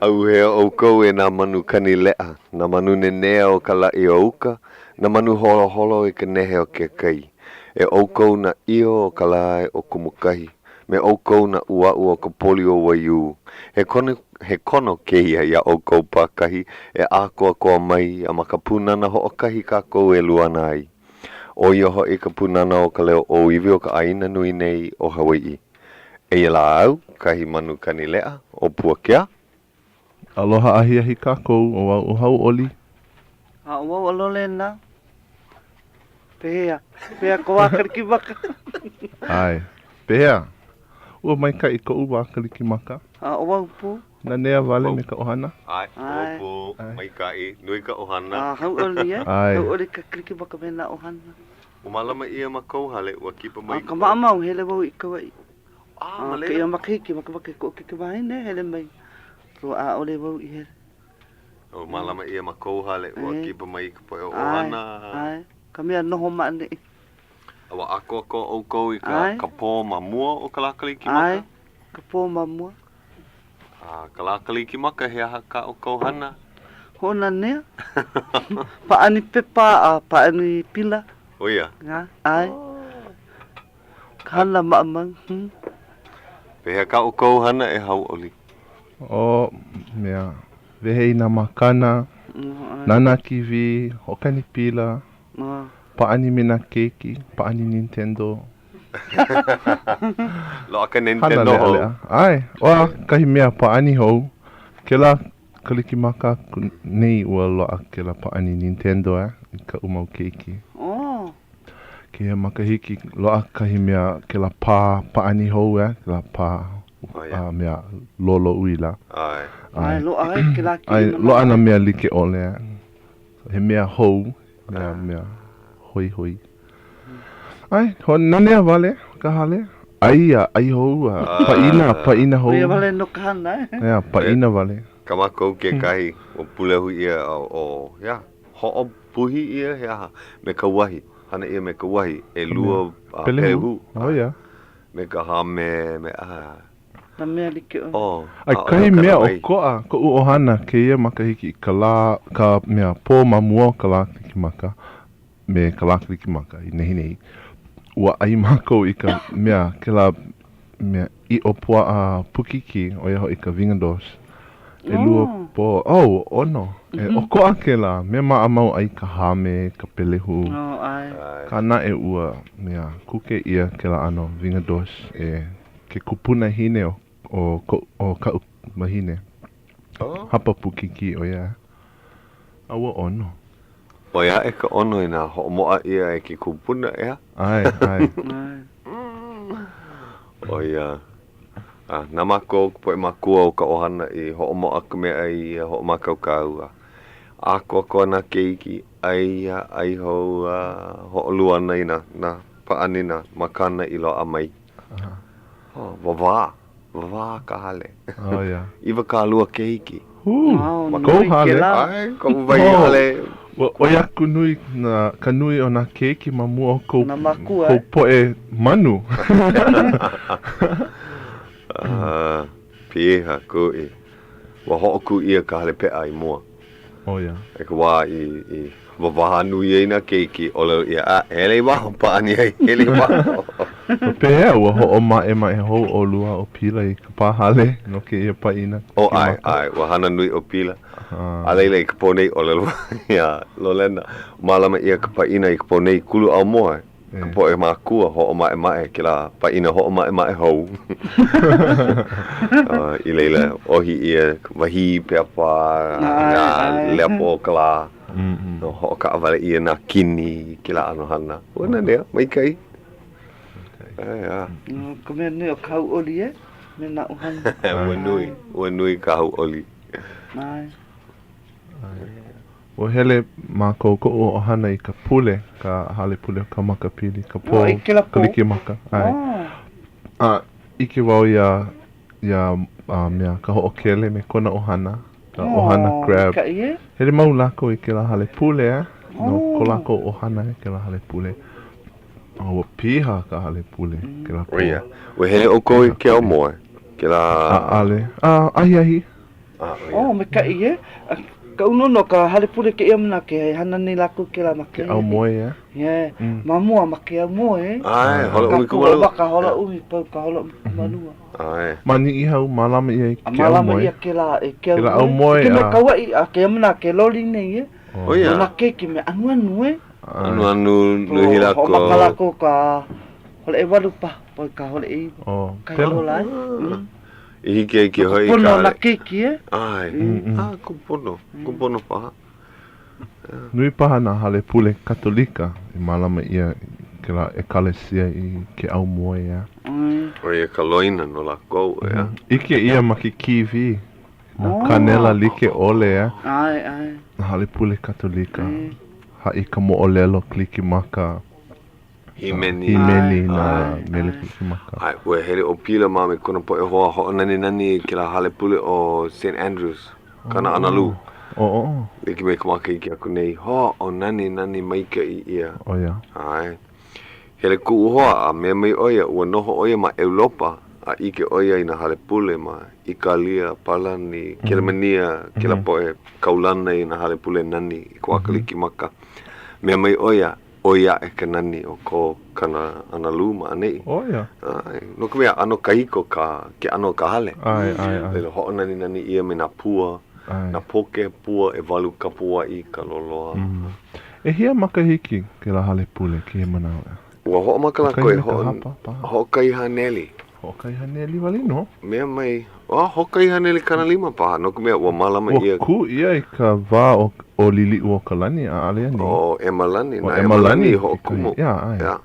ʻAuhea ʻoukou e nā manu kani leʻa, nā manu nenea o ka laʻi o uka, nā manu holoholo i ka nehe o ke kai. E ʻoukou nā ʻio o ka lae o Kumukahi, me ʻoukou nā ʻuaʻu o ka poli o Waiū. He kono, he kono kēia iā ʻoukou pākahi e ʻākoakoa mai a ma ka pūnana hoʻokahi kākou e luana ai. ʻO ia hoʻi ka pūnana o ka leo ʻōiwi o ka ʻāina nui nei ʻo Hawaiʻi. Eia lā au, kahi manu kani leʻa, ʻo Puakea. Aloha ahiahi kākou, ʻo au ʻo Hauʻoli. A ʻo wau ʻo Lolena. Pehea? Pehea ka wā Kalikimaka? ʻAe. Pehea? Ua maikaʻi koʻu wā Kalikimaka. A ʻo wau pū. Nanea wale me ka ʻohana. ʻAe, ʻo pū, maikaʻi, nui ka ʻohana. A hauʻoli, e? ʻAe. Hauʻoli ka Kalikimaka me nā ʻohana. Ua mālama ʻia ma kou hale, ua kipa mai A ka maʻamau, hele wau i Kauaʻi. A, ma laila. Kēia makahiki, makemake koʻu keikimāhine hele mai. So ʻaʻole wau i hele. Ua mālama ʻia ma kou hale, ua kipa mai ka poʻe ʻohana. ʻAe, ʻae, ka mea noho ma ʻaneʻi. A ua ʻākoakoa ʻoukou i ka, ka pō ma mua o ka lā Kalikimaka? ʻAe, ka pō ma mua. A ka lā Kalikimaka, he aha kā ʻoukou hana? Hoʻonanea. Pāʻani pepa a pāʻani pila. ʻO ia? ʻAe. Ka hana maʻamau. Hmm. Pehea kā ʻoukou hana e Hauʻoli? ʻO, mea, wehe i nā makana, nānā kīwī, hoʻokani pila, pāʻani me nā keiki, pāʻani Nintendo. Loaʻa ka Nintendo hou. ʻAe, ʻo kahi mea pāʻani hou, kēlā Kalikimaka aku nei ua loaʻa kēlā pāʻani Nintendo eh, i kaʻu mau keiki. Oh. Kēia makahiki, loaʻa kahi mea kēlā pā pāʻani hou eh, kēlā pā oh, yeah. mea lolo uila. ʻAe. ʻAe, loaʻa ai kēlā kēia ʻAe, loaʻa nā mea like ʻole eh. He mea hou, mea, mea hoihoi. ʻAe, hoʻonanea wale ka hale. ʻAi a ʻai hou a pāʻina, pāʻina hou. ʻO ia wale nō ka hana, eh? ʻEā, pāʻina wale. Kā mākou kekahi, ua pulehu ʻia ʻo, he aha, hoʻopuhi ʻia, he aha, me ka uahi, hana ʻia me ka uahi, ʻelua pelehu. ʻO ia. Me ka hame, me aha. Nā mea like ʻole. Oh, ʻAe kahi mea ʻokoʻa koʻu ʻohana kēia makahiki i ka lā, ka mea pō ma mua o ka lā Kalikimaka me ka lā Kalikimaka i nehinei, ua ʻai mākou i ka mea kēlā mea ʻiʻo puaʻa Pukiki, ʻo ia hoʻi ka vingados. ʻElua pō, oh, ʻono. E ʻokoʻa kēlā, mea maʻamau ʻai ka hame, ka pelehu. Oh, ʻae. Akā naʻe ua mea kuke ʻia kēlā ʻano vingados e ke kupunahine o, o, o kaʻu wahine. Oh. Hapa Pukiki ʻo ia. A ua ʻono. ʻOi aʻe ka ʻono inā hoʻomoʻa ʻia e ke kupuna, ʻeā? ʻAe, ʻae. ʻO ia. A na mākou ka poʻe mākua o ka ʻohana i hoʻomoʻa ka meaʻai a hoʻomākaukau a ʻākoakoa nā keiki, ʻai a ʻai hou a hoʻoluana i nā, nā pāʻani nā makana i loaʻa mai. Oh, wawā, wawā ka hale. Oh, yeah. 20 keiki. Hū, oh, ma kou hale. ʻAe, koʻu wahi oh, hale. Ua ʻoi aku nui na, ka nui o nā keiki ma mua o kou, nā mākua, kou poʻe manu. uh, piha, kuʻi. Ua hoʻokū ʻia ka hale peʻa i mua. Oh, yeah. I ka wā i, i wāwā nui ai nā keiki, ʻōlelo ʻia, a, hele i waho, pāʻani ai, hele i waho. Pehea, ua hoʻomaʻemaʻe hou ʻolua ʻo Pila i ka pā hale no kēia pāʻina? Oh, ʻae, ʻae, ua hana nui ʻo Pila. A laila i ka pō nei, ʻōlelo iā Lolena, mālama ʻia ka pāʻina i ka pō nei, kulu aumoe. Ka poʻe mākua hoʻomaʻemaʻe kēlā pāʻina hoʻomaʻemaʻe hou. I laila, ʻohi ʻia ka wahī pepa, nā lepo o ka lā, hoʻokaʻawale ʻia nā kini i kēlā ʻano hana. Ua nanea, maikaʻi. ʻAe, ʻā. No ka mea nui o ka hauʻoli, e, me nā ʻohana. Ua nui, ua nui ka hauʻoli. ʻAe. Ua hele mākou koʻu ʻohana i ka pule, ka hale pule o Kaumakapili, ka pō Oh, i kēlā pō? Kalikimaka, ʻae. Oh. A ʻike wau iā, iā a mea ka hoʻokele me kona ʻohana, ka ʻohana Oh, Crab. maikaʻi e? Hele mau lākou i kēlā hale pule, eh? No Oh. ko lākou ʻohana i kēlā hale pule. A ua piha ka hale pule kēlā pō. ʻO ia. Ua hele ʻoukou i ke aumoe, kēlā. ʻAʻole. A, ahiahi. Oh, maikaʻi, e. Kaʻu nō no ka hale pule kēia manawa ke hana nei lākou kēlā ma ke aumoe, e? Yeah. Ma mua ma ke aumoe, e. ʻAe, hola 12. Ka ka hola ʻumi, pau ka hola 12. ʻAe. Ma Niʻihau, mālama ʻia i ke aumoe. A mālama ʻia kēlā e ke aumoe. Kēlā aumoe. Ke me Kauaʻi, a kēia manawa ke loli nei, e. ʻO ia. No nā keiki me anuanu, e. Anuanu, luhi lākou. Hoʻomaka lākou ka hola ʻewalu paha, pau ka hola ʻeiwa. Oh, Kahi hola, e. I hiki ai ke hoʻi i ka. Pono nā keiki, e? ʻAe. A, kūpono. Kūpono paha. Nui paha nā hale pule Katolika i mālama ʻia i kēlā ʻekalesia i ke aumoe, ʻeā. ʻO ia ka loina no lākou, ʻeā. ʻIke ʻia ma ke kīwī nā kānela like ʻole, ʻeā. ʻAe, ʻae. Nā hale pule Katolika. Haʻi ka moʻolelo Kalikimaka. Hīmeni. Hīmeni nā mele Kalikimaka. ʻAe, ua hele ʻo Pila mā me kona poʻe hoa hoʻonaninani i kēlā hale pule ʻo Saint Andrews, Kanaʻanalū. Oh. Like me ka makahiki aku nei, hoʻonaninani maikaʻi ʻia. ʻO ia. ʻAe. Hele kuʻu hoa a mea mai ʻo ia, ua noho ʻo ia ma ʻEulopa a ʻike ʻo ia i nā hale pule ma ʻĪkālia, Palani, Kelemania, kēlā poʻe kaulana i nā hale pule nani i ka wā Kalikimaka. Mea mai ʻo ia, ʻoi aʻe ka nani o ko Kanaʻanalū ma ʻaneʻi. ʻO ia. ʻAe. No ka mea, ʻano kahiko ka, ke ʻano o ka hale. ʻAe, ʻae, ʻae. Laila, hoʻonaninani ʻia me nā pua, ʻAe. nā pōkē pua ʻewalu kapuaʻi ka loloa. ʻEhia makahiki kēlā hale pule kēia manawa? Ua hoʻomaka lākou e hoʻo, hoʻokahi haneli. Hoʻokahi haneli wale nō. Mea mai, oh, hoʻokahi haneli 50 paha, no ka mea, ua mālama ʻia. Ua kū ʻia i ka wā o, o Liliʻuokalani, ʻaʻole anei? ʻO ʻEmalani, na ʻEmalani i hoʻokumu. Yeah, ʻae. Yeah.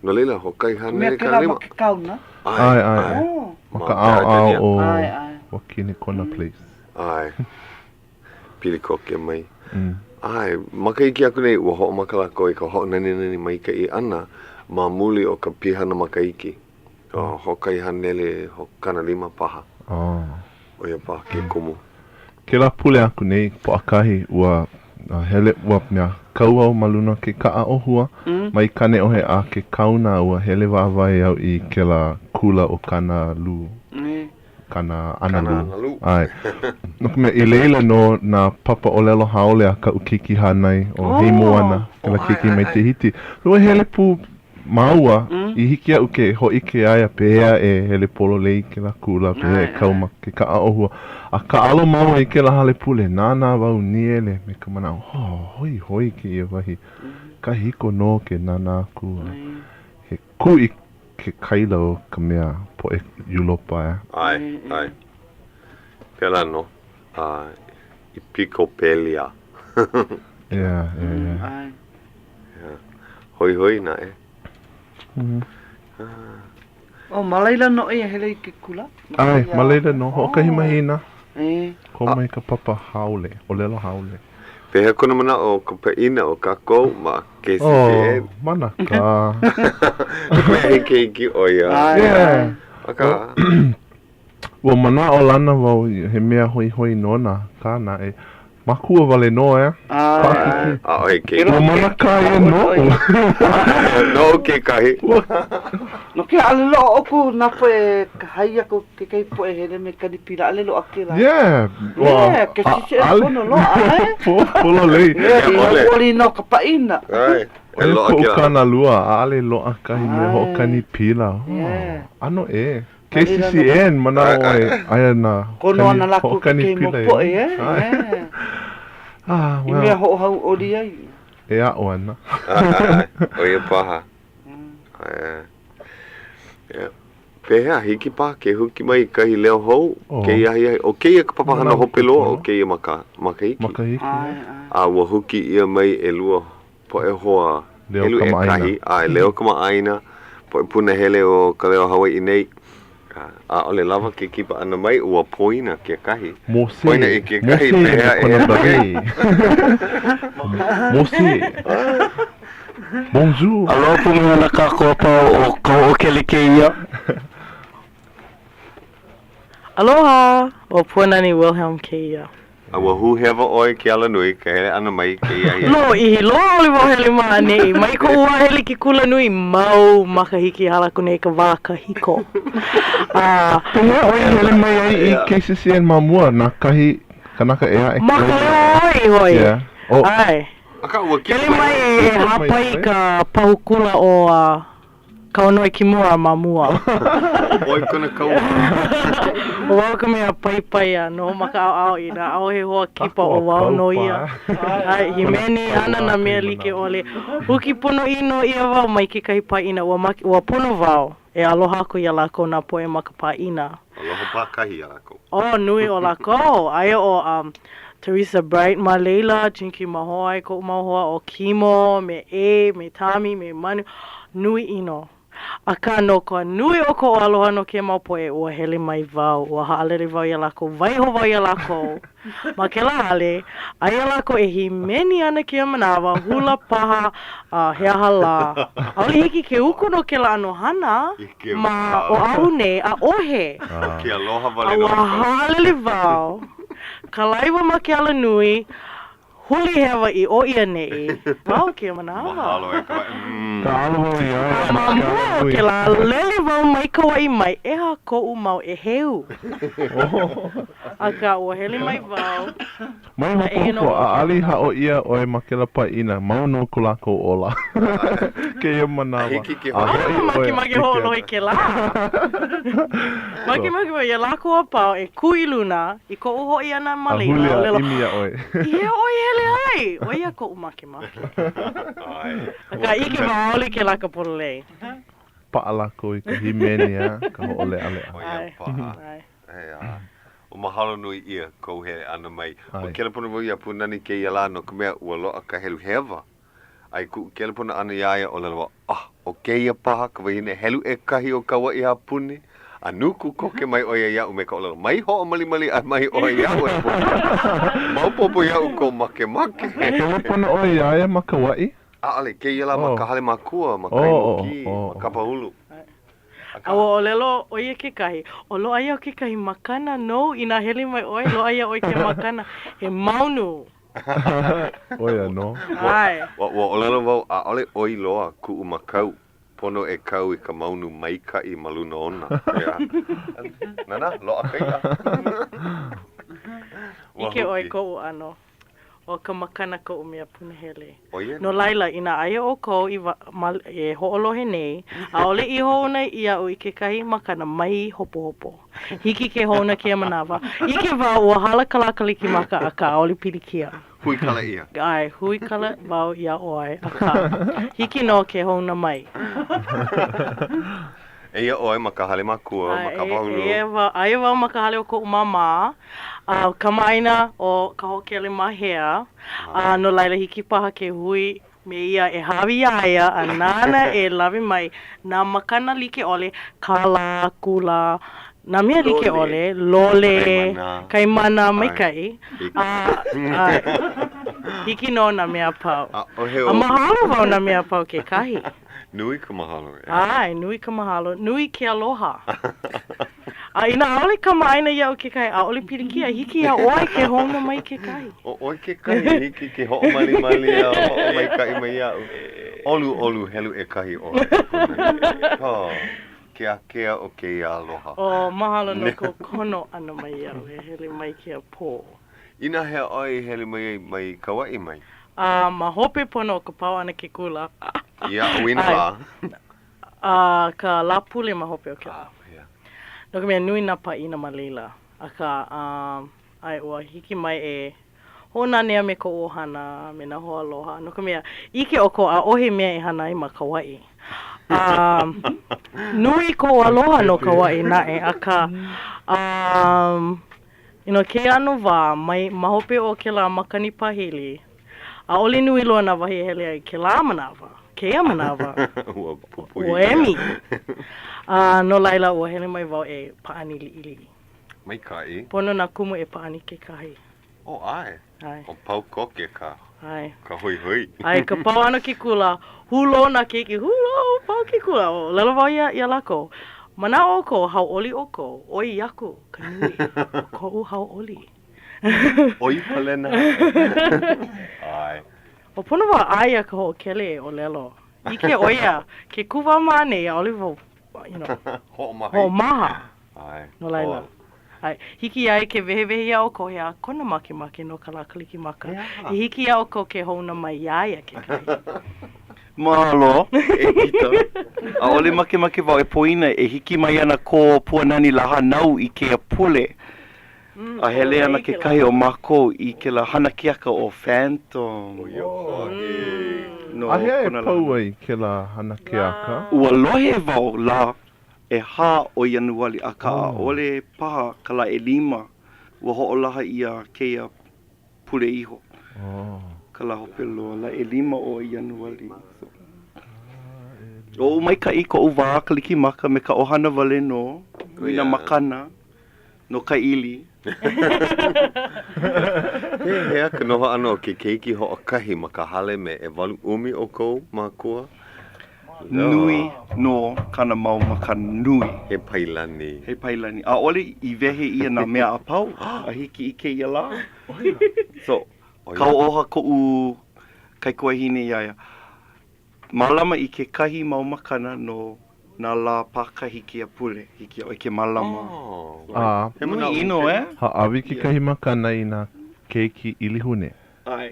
No laila, hoʻokahi haneli Mea kēlā 50. ma ke kauna. ʻAe, ʻae, ʻae. Ma ka ʻaoʻao o ʻAe, ʻae. Wakinekona Place. ʻAe. Pili koke mai. ʻAe, makahiki aku nei, ua hoʻomaka lākou i ka hoʻonaninani maikaʻi ʻana ma muli o ka pihana makahiki. ʻO hoʻokahi haneli 50 paha. Oh. ʻO ia paha ke kumu. Kēlā pule aku nei, Pōʻakahi, ua hele, ua mea, kau au ma luna o ke kaʻa ʻōhua, mai Kāneʻohe a ke kauna, ua hele wāwae au i kēlā kula ʻo Kanalū. Kanaʻanalū. ʻAe. No ka mea, i laila nō nā papa ʻōlelo haole a kaʻu keiki hānai ʻo Heimoana, kēlā keiki mai Tahiti. Ua hele pū māua i hiki iaʻu ke hōʻike iā ia pehea e hele pololei i kēlā kula, pehea e kau ma ke kaʻa ʻōhua. A kāʻalo māua i kēlā hale pule, nānā wau nīele me ka manaʻo, oh, hoihoi kēia wahi. Kahiko nō ke nānā aku a he kū i ke kaila o ka mea poʻe Iulopa, ʻeā? ʻAe, ʻae. Pēlā nō. A i Pikopelia. Yeah, yeah, yeah. ʻAe. Yeah. Hoihoi naʻe. Oh, ma laila nō ʻoe e hele i ke kula? ʻAe, ma laila nō. Hoʻokahi mahina. E. Komo i ka papa haole, ʻōlelo haole. Pehea kona manaʻo o ka pāʻina o kākou ma KCCN? Oh, manakā. No ka mea he keiki ʻo ia. Yeah. Akā. Ua manaʻolana wau he mea hoihoi nona, akā naʻe, Makua wale nō, ʻeā? Paʻakikī. ʻAʻohe keiki. Ua manakā ia noʻu. Noʻu kekahi. No ke ʻaʻole loaʻa ʻoukou nā poʻe hai aku kekahi poʻe hele me kani pila, ʻaʻole loaʻa kēlā. Yeah. Yeah, ke sisi pono loaʻa, eh? Pololei. Yeah, i hauʻoli no ka paʻina. ʻAe. ʻO ia koʻu kānalua, ʻaʻole loaʻa kahi mea hoʻokani pila. ʻAno ʻē. KCCN manaʻo ai aia nā Kono ana lākou hoʻokani kekahi mau pila poʻe, eh? Yeah. Ah, I well. mea hoʻohauʻoli ai. E aʻo ana. ʻO ia paha. Yeah. Pehea, hiki paha ke huki mai i kahi leo hou Oh. kēia ahiahi? ʻO kēia ka papahana Manawa hope loa o kūpono. kēia maka, makahiki. Makahiki. ʻAe, ʻae. A ua huki ʻia mai ʻelua poʻe hoa Leo helu kamaʻāina. ʻekahi, ʻae, leo kamaʻāina, poʻe punahele o ka leo Hawaiʻi nei. ʻAʻole lawa ke kipa ʻana mai, ua poina kekahi. Mose, Poina i kekahi, Mose pehea me e kona hele mai ai? beret. Mose. Bonjour. Aloha pū mai ana kākou a pau ʻo ka hoʻokele kēia. Aloha! ʻO Puanani Wilhelm kēia. A ua hū hewa ʻoe ke alanui ka hele ʻana mai i kēia ahiahi. Lōʻihi loa ʻaʻole wau hele ma ʻaneʻi. Mai koʻu wā hele i ke kulanui, mau makahiki i hala aku nei i ka wā kahiko. A. Pehea ʻoe i hele mai ai i KCCN ma mua na kahi. Kanaka ʻē aʻe. Ma ka leo ʻoi hoʻi. Yeah. Oh. ʻAe. Akā, ua kipa Hele mai e hāpai i ka pahu kula o Kauanoe Kimura ma mua. ʻOi kona kauā. ʻO wau ka mea paipai a noho ma ka ʻaoʻao inā ʻaʻohe hoa kipa ʻo wau nō ia. ʻAe, hīmeni ana nā mea like ʻole. Huki ponoʻī nō ʻia wau mai kekahi pāʻina, ua make, ua pono wau e aloha aku iā lākou nā poʻe ma ka pāʻina. Aloha pākahi iā lākou. Oh, nui o lākou. Aia ʻo um, Teresa Bright ma laila, Jinky Mahoai, koʻu mau hoa, ʻo Kimo, me Abe, me Tommy, me Manu. Nui ʻino. Akā, no ka nui o koʻu aloha no kēia mau poʻe, ua hele mai wau, ua haʻalele wau iā lākou, waiho wau iā lākou ma kēlā hale, aia lākou e hīmeni ana kēia manawa, hula paha, a he aha lā. ʻAʻole hiki ke uku no kēlā ʻano hana ma Oʻahu nei, ʻaʻohe. ʻO ke aloha wale A nō ua haʻalele wau, kalaiwa ma ke alanui, Huli hewa i ʻō i ʻaneʻi. Wau kēia manawa. Mahalo e ka mm. Kāʻalo wau iā ia A ma mua o kēlā, lele wau mai Kauaʻi mai, ʻeha koʻu mau ʻēheu. Akā, ua hele mai wau. Mai A eia nō hopohopo, wau ke ʻaʻale i haʻo ʻia ʻoe ma kēlā pāʻina, mau nō ko lākou ola. Kēia manawa. Hiki ke A hoʻi. hoʻi ʻoe. Makemake hoʻolohe kēlā. Makemake wau iā lākou a pau e kū i luna i koʻu hoʻi ʻana ma A laila, huli a ʻōlelo, ʻimi iā ʻoe. I hea ʻoe i hele ai? ʻO ia koʻu makemake. Akā, ʻike wau ʻaʻole kēlā ka pololei. Paʻa lākou i ka hīmeni a ka hoʻoleʻaleʻa. ʻO ia paʻa. ʻEā. O mahalo nui ʻia kou hele ʻana mai. Ua kelepona wau iā Pūnani kēia lā no ka mea ua loaʻa ka helu hewa. A i kuʻu kelepona ʻana iā ia, ʻōlelo wau, Ah, ʻo kēia paha ka wahine helu ʻekahi o Kauaʻi a puni? A nuku koke mai ʻo ia iaʻu me ka ʻōlelo, Mai hoʻomalimali ʻai mai ʻoe iaʻu e Pūnani. Maopopo iaʻu kou makemake. Kelepona ʻoe iā ia ma Kauaʻi? ʻAʻole, kēia lā ma ka hale makua, ma Kaimukī, ma Kapahulu. A ua ʻōlelo ʻo ia kekahi, o loaʻa iā ʻoe kekahi makana nou inā hele mai ʻoe, loaʻa iā ʻoe ke makana, he maunu. ʻO ia nō. ʻAe. Ua, ua ʻōlelo wau, ʻaʻole ʻoi loa kuʻu makau, pono e kau i ka maunu maikaʻi ma luna ona. ʻEā. Nānā, loaʻa ka iʻa. Ua ʻIke ʻoe huki. koʻu ʻano. ʻO ka makana koʻu mea punahele. ʻO ia No nō. laila, inā aia ʻoukou i wa, ma, e hoʻolohe nei, ʻaʻole i hoʻouna iaʻu i kekahi makana mai hopohopo. Hiki ke hoʻouna kēia manawa. ʻIke wau ua hala ka lā Kalikimaka, akā ʻaʻole pilikia. Huikala ʻia. ʻAe, huikala wau iā ʻoe, akā, hiki nō ke hoʻouna mai. Eia ʻoe ma ka hale makua, ma Kapahulu. Eia wau, aia wau ma ka hale o koʻu māmā, a kamaʻāina ʻo ka Hoʻokele ma hea, a no laila hiki paha ke hui me ia e hāʻawi iā ia a nāna e lawe mai nā makana like ʻole, kālā, kula, nā mea like ʻole, lole, kaimana, maikaʻi, a, a hiki nō nā mea a pau. A mahalo wau nā mea a pau kekahi. Nui ka mahalo, ʻeā. ʻAe, nui ka mahalo, nui ke aloha. A inā ʻaʻole kamaʻāina iaʻu kekahi, ʻaʻole pilikia, hiki iā ʻoe ke hoʻouna mai kekahi. ʻO ʻoe kekahi, hiki ke hoʻomalimali a hoʻomaikaʻi mai iaʻu. ʻOluʻolu helu ʻekahi ʻoe. Oh, ke ākea o kēia aloha. Oh, mahalo no kou kono ʻana mai iaʻu e hele mai kēia pō. Inahea ʻoe i hele mai ai mai Kauaʻi mai? A ma hope pono o ka pau ʻana ke kula. Ia ʻauinalā. A ka Lāpule ma hope o kēlā. No ka mea, nui nā pāʻina ma laila. Akā, ʻae, ua hiki mai e hoʻonanea me koʻu ʻohana, me nā hoaaloha, no ka mea, ʻike ʻoukou ʻaʻohe mea e hana ai ma Kauaʻi. A nui koʻu aloha no Kauaʻi naʻe, akā, you know, kēia ʻano wā, mai, ma hope o kēlā makani pāhili, ʻaʻole nui loa nā wahi e hele ai kēlā manawa, kēia manawa, Ua pupuhi ua ʻia. emi. A no laila, ua hele mai wau e pāʻani liʻiliʻi. Maikaʻi. Pono nā kumu e pāʻani kekahi. Oh, ʻae. ʻAe. O pau koke ka, ʻAe. ka hoihoi. ʻAe, ka pau ʻana ke kula, hulō nā keiki, hulō, pau ke kula. ʻŌlelo wau iā, iā lākou, manaʻo ʻoukou, hauʻoli ʻoukou, ʻoi aku ka nui o koʻu hauʻoli. ʻOi palena aʻe. ʻAe. ʻO pono wau aia ka hoʻokele e ʻōlelo. ʻIke ʻo ia, ke kū wau ma ʻaneʻi, ʻaʻole wau, you know, Hoʻomaha. hoʻomaha. ʻAe. No laila. ʻAe, hiki iā ia ke wehewehe iā ʻoukou he aha kona makemake no ka lā Kalikimaka. I hiki iā ʻoukou ke hoʻouna mai iā ia kekahi. Mahalo, e Tita. ʻAʻole makemake wau e poina e hiki mai ana kō Puanani lā hānau i kēia pule. A hele ana kekahi o mākou i kēlā hana keaka ʻo Phantom. No A hea e pau ai kēlā hana keaka? Ua lohe wau lā ʻehā o Ianuali, akā ʻaʻole paha ka lā ʻelima. Ua hoʻolaha ʻia kēia pule iho. Ka lā hope loa, lā ʻelima o Ianuali. Ua maikaʻi koʻu wā Kalikimaka me ka ʻohana wale nō, nui nā makana. No ka ʻili. Pehea ka noho ʻana o ke keiki hoʻokahi ma ka hale me ʻewalu ʻumi o kou mākua? Nui nō kāna mau makana nui. He pailani. He pailani. ʻAʻole i wehe ʻia nā mea a pau a hiki i kēia lā. So, kauoha koʻu kaikuahine iā ia. Mālama i kekahi mau makana no nā lā pākahi kēia pule. Hiki iā ʻoe ke mālama. A, Nui ʻino, eh? Hāʻawi kekahi makana i nā keiki ʻilihune. ʻAe.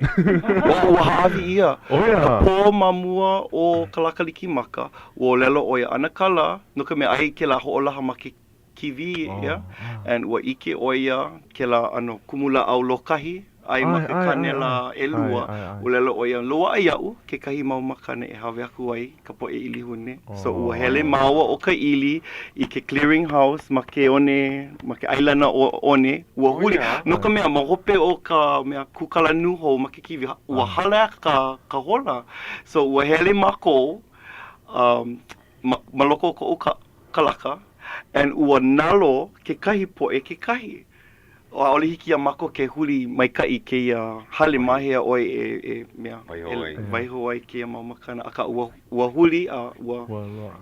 Oh, ua hāʻawi ʻia. ʻO ia. Ka pō ma mua o ka lā Kalikimaka, ua ʻōlelo ʻo ia, ʻAnakala, no ka mea, aia i kēlā hoʻolaha ma ke kīwī, yeah, and ua ʻike ʻo ia kēlā ʻano kumulāʻau lōkahi, ʻai ma ke kānela ʻelua, ʻōlelo ʻo ia, loaʻa iaʻu kekahi mau makana e hawe aku ai ka poʻe ʻilihune. So ua hele māua ʻo Kaʻili i ke clearing house ma ke one, ma ke ʻailana one, ua huli, no ka mea, ma hope o ka mea kūkala nūhou ma ke kīwī, ua hala ka, ka hola. So ua hele mākou, um, ma, ma loko o koʻu ka, kalaka, and ua nalo kekahi poʻe kekahi. ʻAʻole hiki iā mākou ke huli maikaʻi kēia hale ma hea ʻoe e, e mea, Waiho e ai. waiho ai kēia mau makana, akā ua, ua huli a ua, Ua loaʻa.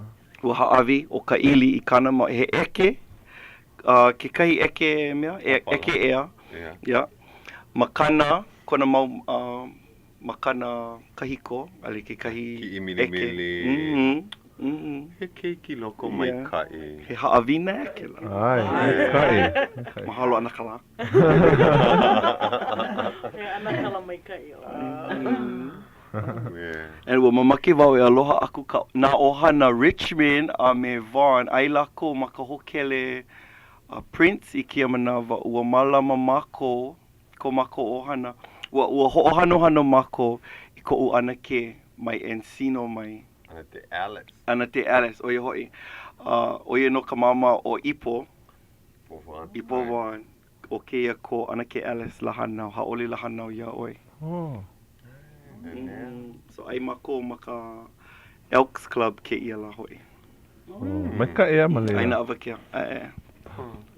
ua hāʻawi ʻo Kaʻili i kāna mau, he ʻeke, uh, kekahi ʻeke mea, e, ʻeke ea, Yeah. yeah, makana, kona mau, uh, makana kahiko, ʻaʻole kekahi Kiʻi ʻeke. milimili. Mm-hmm. Mm-hmm. He keiki lokomaikaʻi. He haʻawina kēlā. ʻAe, maikaʻi. Maikaʻi. Mahalo ʻAnakala. He ʻanakala maikaʻi ʻoe. Yeah. And ua mamake wau e aloha aku ka, nā ʻohana Richmond a me Vaughn, ai lākou ma ka hōkele uh, Prince i kēia manawa. Ua mālama mākou ko mākou ʻohana, ua, ua hoʻohanohano mākou i koʻu ʻanakē mai Encino mai. ʻAnakē Alice. ʻAnakē Alice, ʻo ia hoʻi. Uh, ʻo ia nō ka māmā o Ipo. Ipo Vaughn. Ipo Vaughn. ʻO kēia ko ʻAnakē Alice lā hānau, hauʻoli lā hānau iā ʻoe. Oh. Mm, so ʻai mākou ma ka Elks Club kēia lā hoʻi. Oh, maikaʻi a ma laila. ʻAina awakea. ʻAe.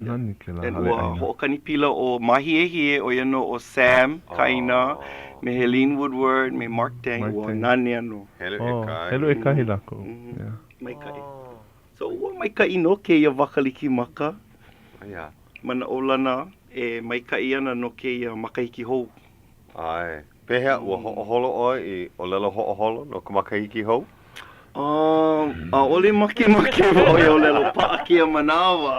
Nani kēlā And hale ua ʻaina. hoʻokani pila ʻo Māhiehie, ʻo ia nō ʻo Sam Kaina, me Helene Woodward, me Mark Dang, Mark ua Dang. nanea nō. Helu Oh, ʻekahi. helu ʻekahi lākou. Yeah. Maikaʻi. So ua maikaʻi nō kēia wā Kalikimaka. Yeah. Manaʻolana e maikaʻi ana no kēia makahiki hou. ʻAe. Pehea, ua hoʻoholo ʻoe i ʻōlelo hoʻoholo no ka makahiki hou? ʻAʻole makemake wau e ʻōlelo paʻa kēia manawa.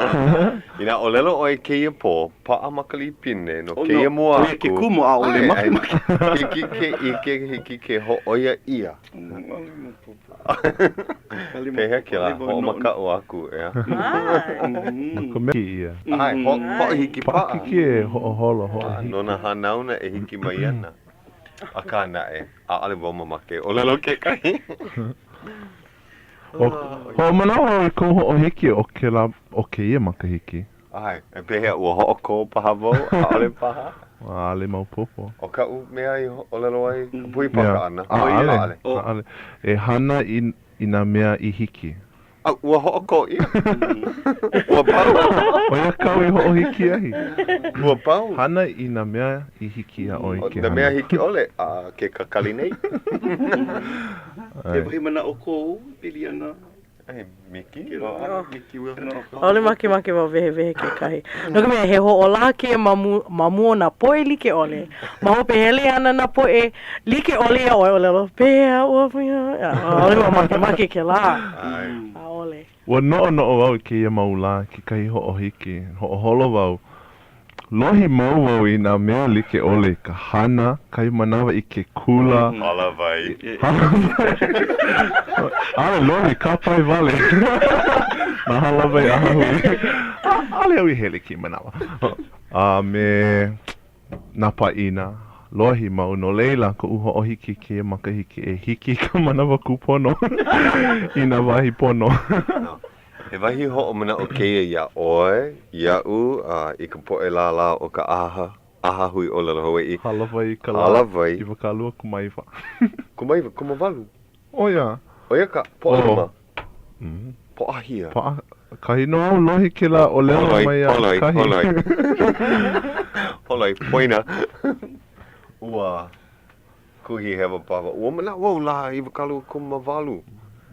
Inā ʻōlelo ʻoe i kēia pō, paʻa ma ka lipine no Oh, kēia no, mua ʻo ia ke aku. kumu, ʻaʻole ʻAe, ʻae. makemake. Hiki ke ʻike, hiki ke hōʻoia ʻia. ʻAʻole maopopo. Pehea kēlā hoʻomakaʻu aku, ʻeā? No ka mea ia. ʻAe, hoʻohiki paʻa. Paʻakikī e hoʻoholo, hoʻohiki. No nā hanauna e hiki mai ana. Akā naʻe, ʻaʻole wau mamake ʻōlelo kekahi. Hoʻomanaʻo au i kou hoʻohiki o kēlā o kēia makahiki. ʻAe, e pehea, ua hoʻokō paha wau, ʻaʻole paha? ʻAʻole maopopo. ʻO kaʻu mea i ʻōlelo ai, ka puhi paka ʻana. ʻAʻole, ʻaʻole. E hana i, i nā mea i hiki. A ua hoʻokō ʻia. Ua pau. ʻO ia kāu i hoʻohiki ai. Ua pau. Hana i nā mea i hiki iā ʻoe ke hana. Nā mea hiki ʻole a ke kakali nei. He wahi manaʻo kou pili ana ʻAʻole makemake wau wehewehe kekahi. No ka mea, he hoʻolaha kēia ma mu, ma mua o nā poʻe like ʻole. Ma hope hele ana nā poʻe like ʻole iā ʻoe, ʻōlelo, pehea ua, ʻaʻole wau makemake kēlā. ʻAʻole. Ua noʻonoʻo wau i kēia mau lā i kekahi hoʻohiki. Hoʻoholo wau. Lohi mau wau i nā mea like ʻole i ka hana, kahi manawa i ke kula. Hālāwai. Hālāwai. ʻAʻole lohi, kāpae wale. Nā hālāwai ʻahahui. ʻAʻole au i hele i kēia manawa. A me nā pāʻina, lohi mau. No laila, koʻu hoʻohiki i kēia makahiki e hiki i ka manawa kūpono i nā wahi pono. He wahi hoʻomanaʻo kēia iā ʻoe, iaʻu, a i ka poʻe lālā o ka ʻaha, ʻAhahui ʻŌlelo Hawaiʻi. Hālāwai i ka lā Hālāwai. 29. 19, 18. ʻO ia. ʻO ia ka Pōʻalima. Pōʻahia. Paʻa, kahi nō au lohe kēlā ʻōlelo mai a Holoi, kahi. holoi, holoi. Poina. Ua kuhi hewa paha. Ua manaʻo wau lā 28.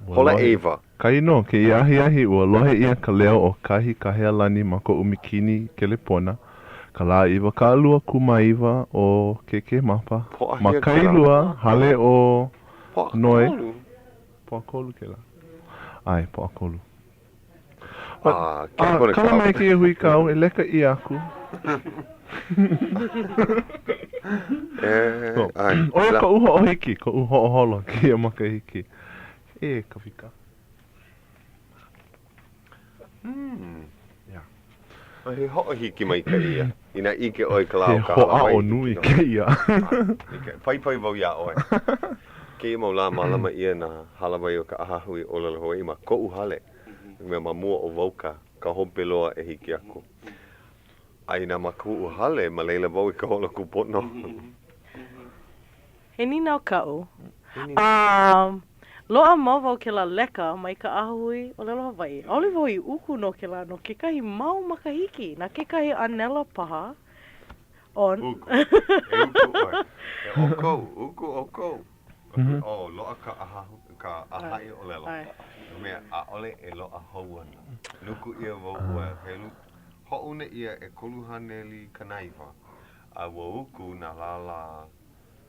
Hola ʻeiwa. Kahi nō, kēia ahiahi, ua lohe ʻia ka leo o kahi kahealani ma koʻu mikini kelepona, ka lā 29 o Kēkēmapa, ma Pōʻahia kēlā. Kailua, hale o Noe. Pōʻakolu. Pōʻakolu kēlā. ʻAe, Pōʻakolu. A, ke A, kona kala kau. mai kēia huikau, e leka ʻia aku. E, ʻae. ʻO ia koʻu hoʻohiki, koʻu hoʻoholo kēia makahiki. E, Kawika. Hmm. Yeah. He hoʻohiki maikaʻi ia. Inā ʻike ʻoe i ka lā He o ka hālāwai. hoʻāʻo nui kēia. Paipai wau iā ʻoe. Kēia mau lā mālama ʻia nā hālāwai o ka ʻAhahui ʻŌlelo Hawaiʻi ma koʻu hale. No ka mea, ma mua ʻo wau ka ka hope loa e hiki aku. A inā ma kuʻu hale, ma laila wau i ka hola kūpono. He nīnau kaʻu. A loaʻa mau wau kēlā leka mai ka ʻAhahui ʻŌlelo Hawaiʻi. ʻAʻole wau i uku no kēlā no kekahi mau makahiki, na kekahi ʻānela paha. O, uku. E uku ʻoe. E ʻoukou, uku ʻoukou. O, loaʻa ka ʻaha, ka ʻāhaʻi ʻōlelo. No ka mea, ʻaʻole e loaʻa hou ana. Nuku ʻia wau ua helu, hoʻouna ʻia 390, a ua uku nā lālā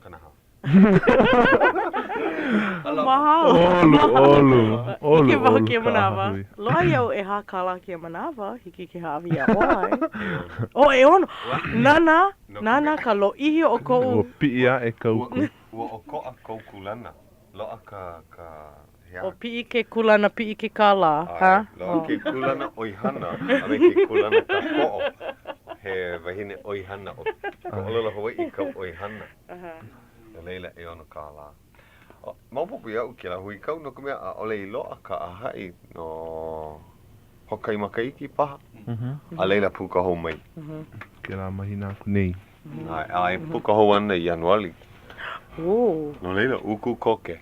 40. Mahalo. ʻOlu, ʻolu, ʻolu, Hiki wau ʻolu kēia ka manawa. ʻahahui. Loaʻa iaʻu ʻehā kālā kēia manawa, hiki ke hāʻawi iā ʻoe. O, ʻeono. Nānā, nānā ka lōʻihi o koʻu. Ua piʻi aʻe ka uku. Ua ʻokoʻa kou kūlana. Loaʻa ka, ka, he aha? O piʻi ke kūlana, piʻi ke kālā, ha? ʻAe, loaʻa ke kūlana ʻoihana a me ke kūlana kākoʻo. He wahine ʻoihana ʻo ka ʻōlelo Hawaiʻi kau ʻoihana. No laila, ʻeono kālā. Maopopo iaʻu kēlā huikau no ka mea, ʻaʻole i loaʻa ka ʻāhaʻi no hoʻokahi makahiki paha. A laila puka hou mai. Kēlā mahina aku nei. ʻAe, a e puka hou ana i Ianuali. No laila, uku koke.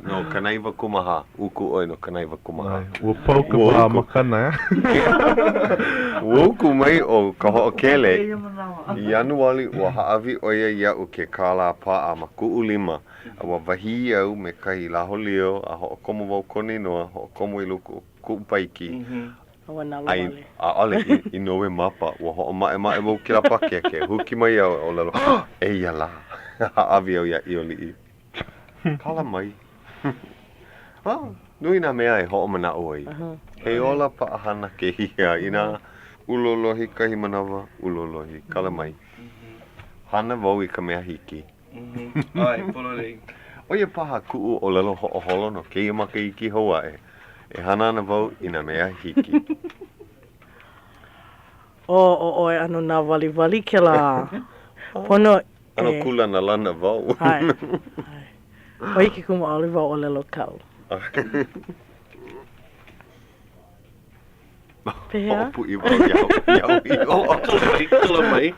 No 94, uku ʻoe no 94. Ua pau ka wā makana, eh? Ua uku mai ʻo ka hoʻokele. I Ianuali, ua hāʻawi ʻo ia iaʻu ke kālā paʻa ma kuʻu lima, a ua wahī au me kahi laholio a hoʻokomo wau kona inoa, hoʻokomo i loko o kuʻu paiki, A ua nalowale. ʻAʻole, i Nowemapa, ua hoʻomaʻemaʻe wau kēlā pakeke, huki mai au e ʻōlelo, Eia lā, hāʻawi au iā ʻIoliʻi. Kala mai. Nui nā mea e hoʻomanaʻo ai. He ola paʻahana kēia. Inā ulolohi kahi manawa, ulolohi, kala mai. Hana wau i ka mea hiki. ʻAe, pololei. ʻO ia paha kuʻu ʻōlelo hoʻoholo no kēia makahiki hou aʻe. E hana ana wau i nā mea hiki. ʻO ʻo ʻoe ʻano nāwaliwali kēlā. Pono e. ʻAno kūlanalana wau. ʻAe, ʻae. ʻO ia ke kumu ʻaʻole wau ʻōlelo kau. Pehea? Hoʻopuʻi wau iaʻu iho. Kala mai, kala mai.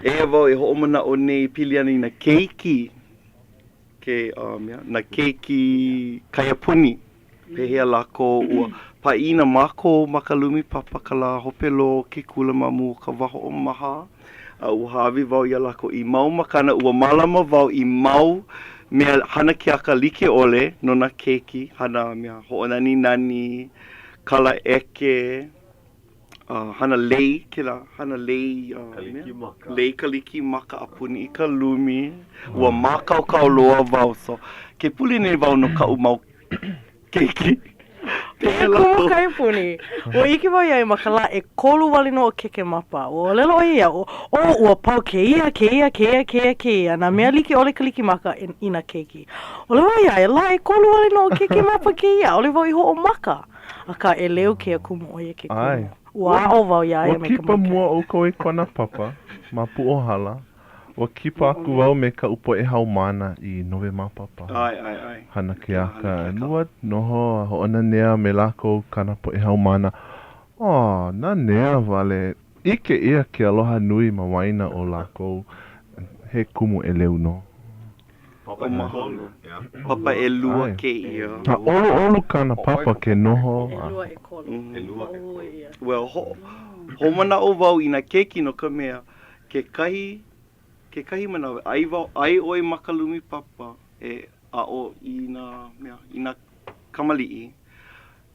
Eia wau e hoʻomanaʻo nei pili ana i nā keiki, ke, um, nā keiki kaiapuni. Pehea lākou ua pāʻina mākou ma ka lumi papa ka lā hope loa o ke kula ma mua o ka wā hoʻomaha, a ua hāʻawi wau iā lākou i mau makana, ua mālama wau i mau mea hana keaka like ʻole no nā keiki, hana mea hoʻonaninani, kala ʻeke, hana lei, kēlā hana lei, Kalikimaka. Lei kalikimaka a puni i ka lumi. Ua mākaukau loa wau, so ke pule nei wau no kaʻu mau keiki. Kēia kumu kaiapuni, ua ʻike wau iā ia ma ka lā ʻekolu wale nō o Kekemapa. Ua ʻōlelo ʻo ia iaʻu, ʻO, ua pau kēia, kēia, kēia, kēia, kēia, nā mea like ʻole Kalikimaka i nā keiki. ʻŌlelo wau iā ia, lā ʻekolu wale nō o Kekemapa kēia, ʻaʻole wau i hoʻomaka. Akā, ʻeleu kēia kumu, ʻo ia ke kumu. Ua aʻo wau iā ia me ka Ua kipa maikaʻi. mua ʻoukou i kona papa ma Puʻuhala. Ua kipa aku wau me kaʻu poʻe haumāna i Nowemapa paha. ʻAe, ʻae, ʻae. Hana keaka. Ua noho a hoʻonanea me lākou kāna poʻe haumāna. Oh, nanea wale. ʻIke ʻia ke aloha nui ma waena o lākou. He kumu ʻeleu nō. Papa ʻekolu. Papa ʻelua kēia. A ʻoluʻolu kāna papa ke noho a. ʻElua ʻekolu. ʻElua ʻekolu. Well, ho, hoʻomanaʻo wau i nā keiki no ka mea, Kekahi, kekahi manawa, ʻai wau, ʻai ʻoe ma ka lumi papa e aʻo i nā mea, i nā kamaliʻi.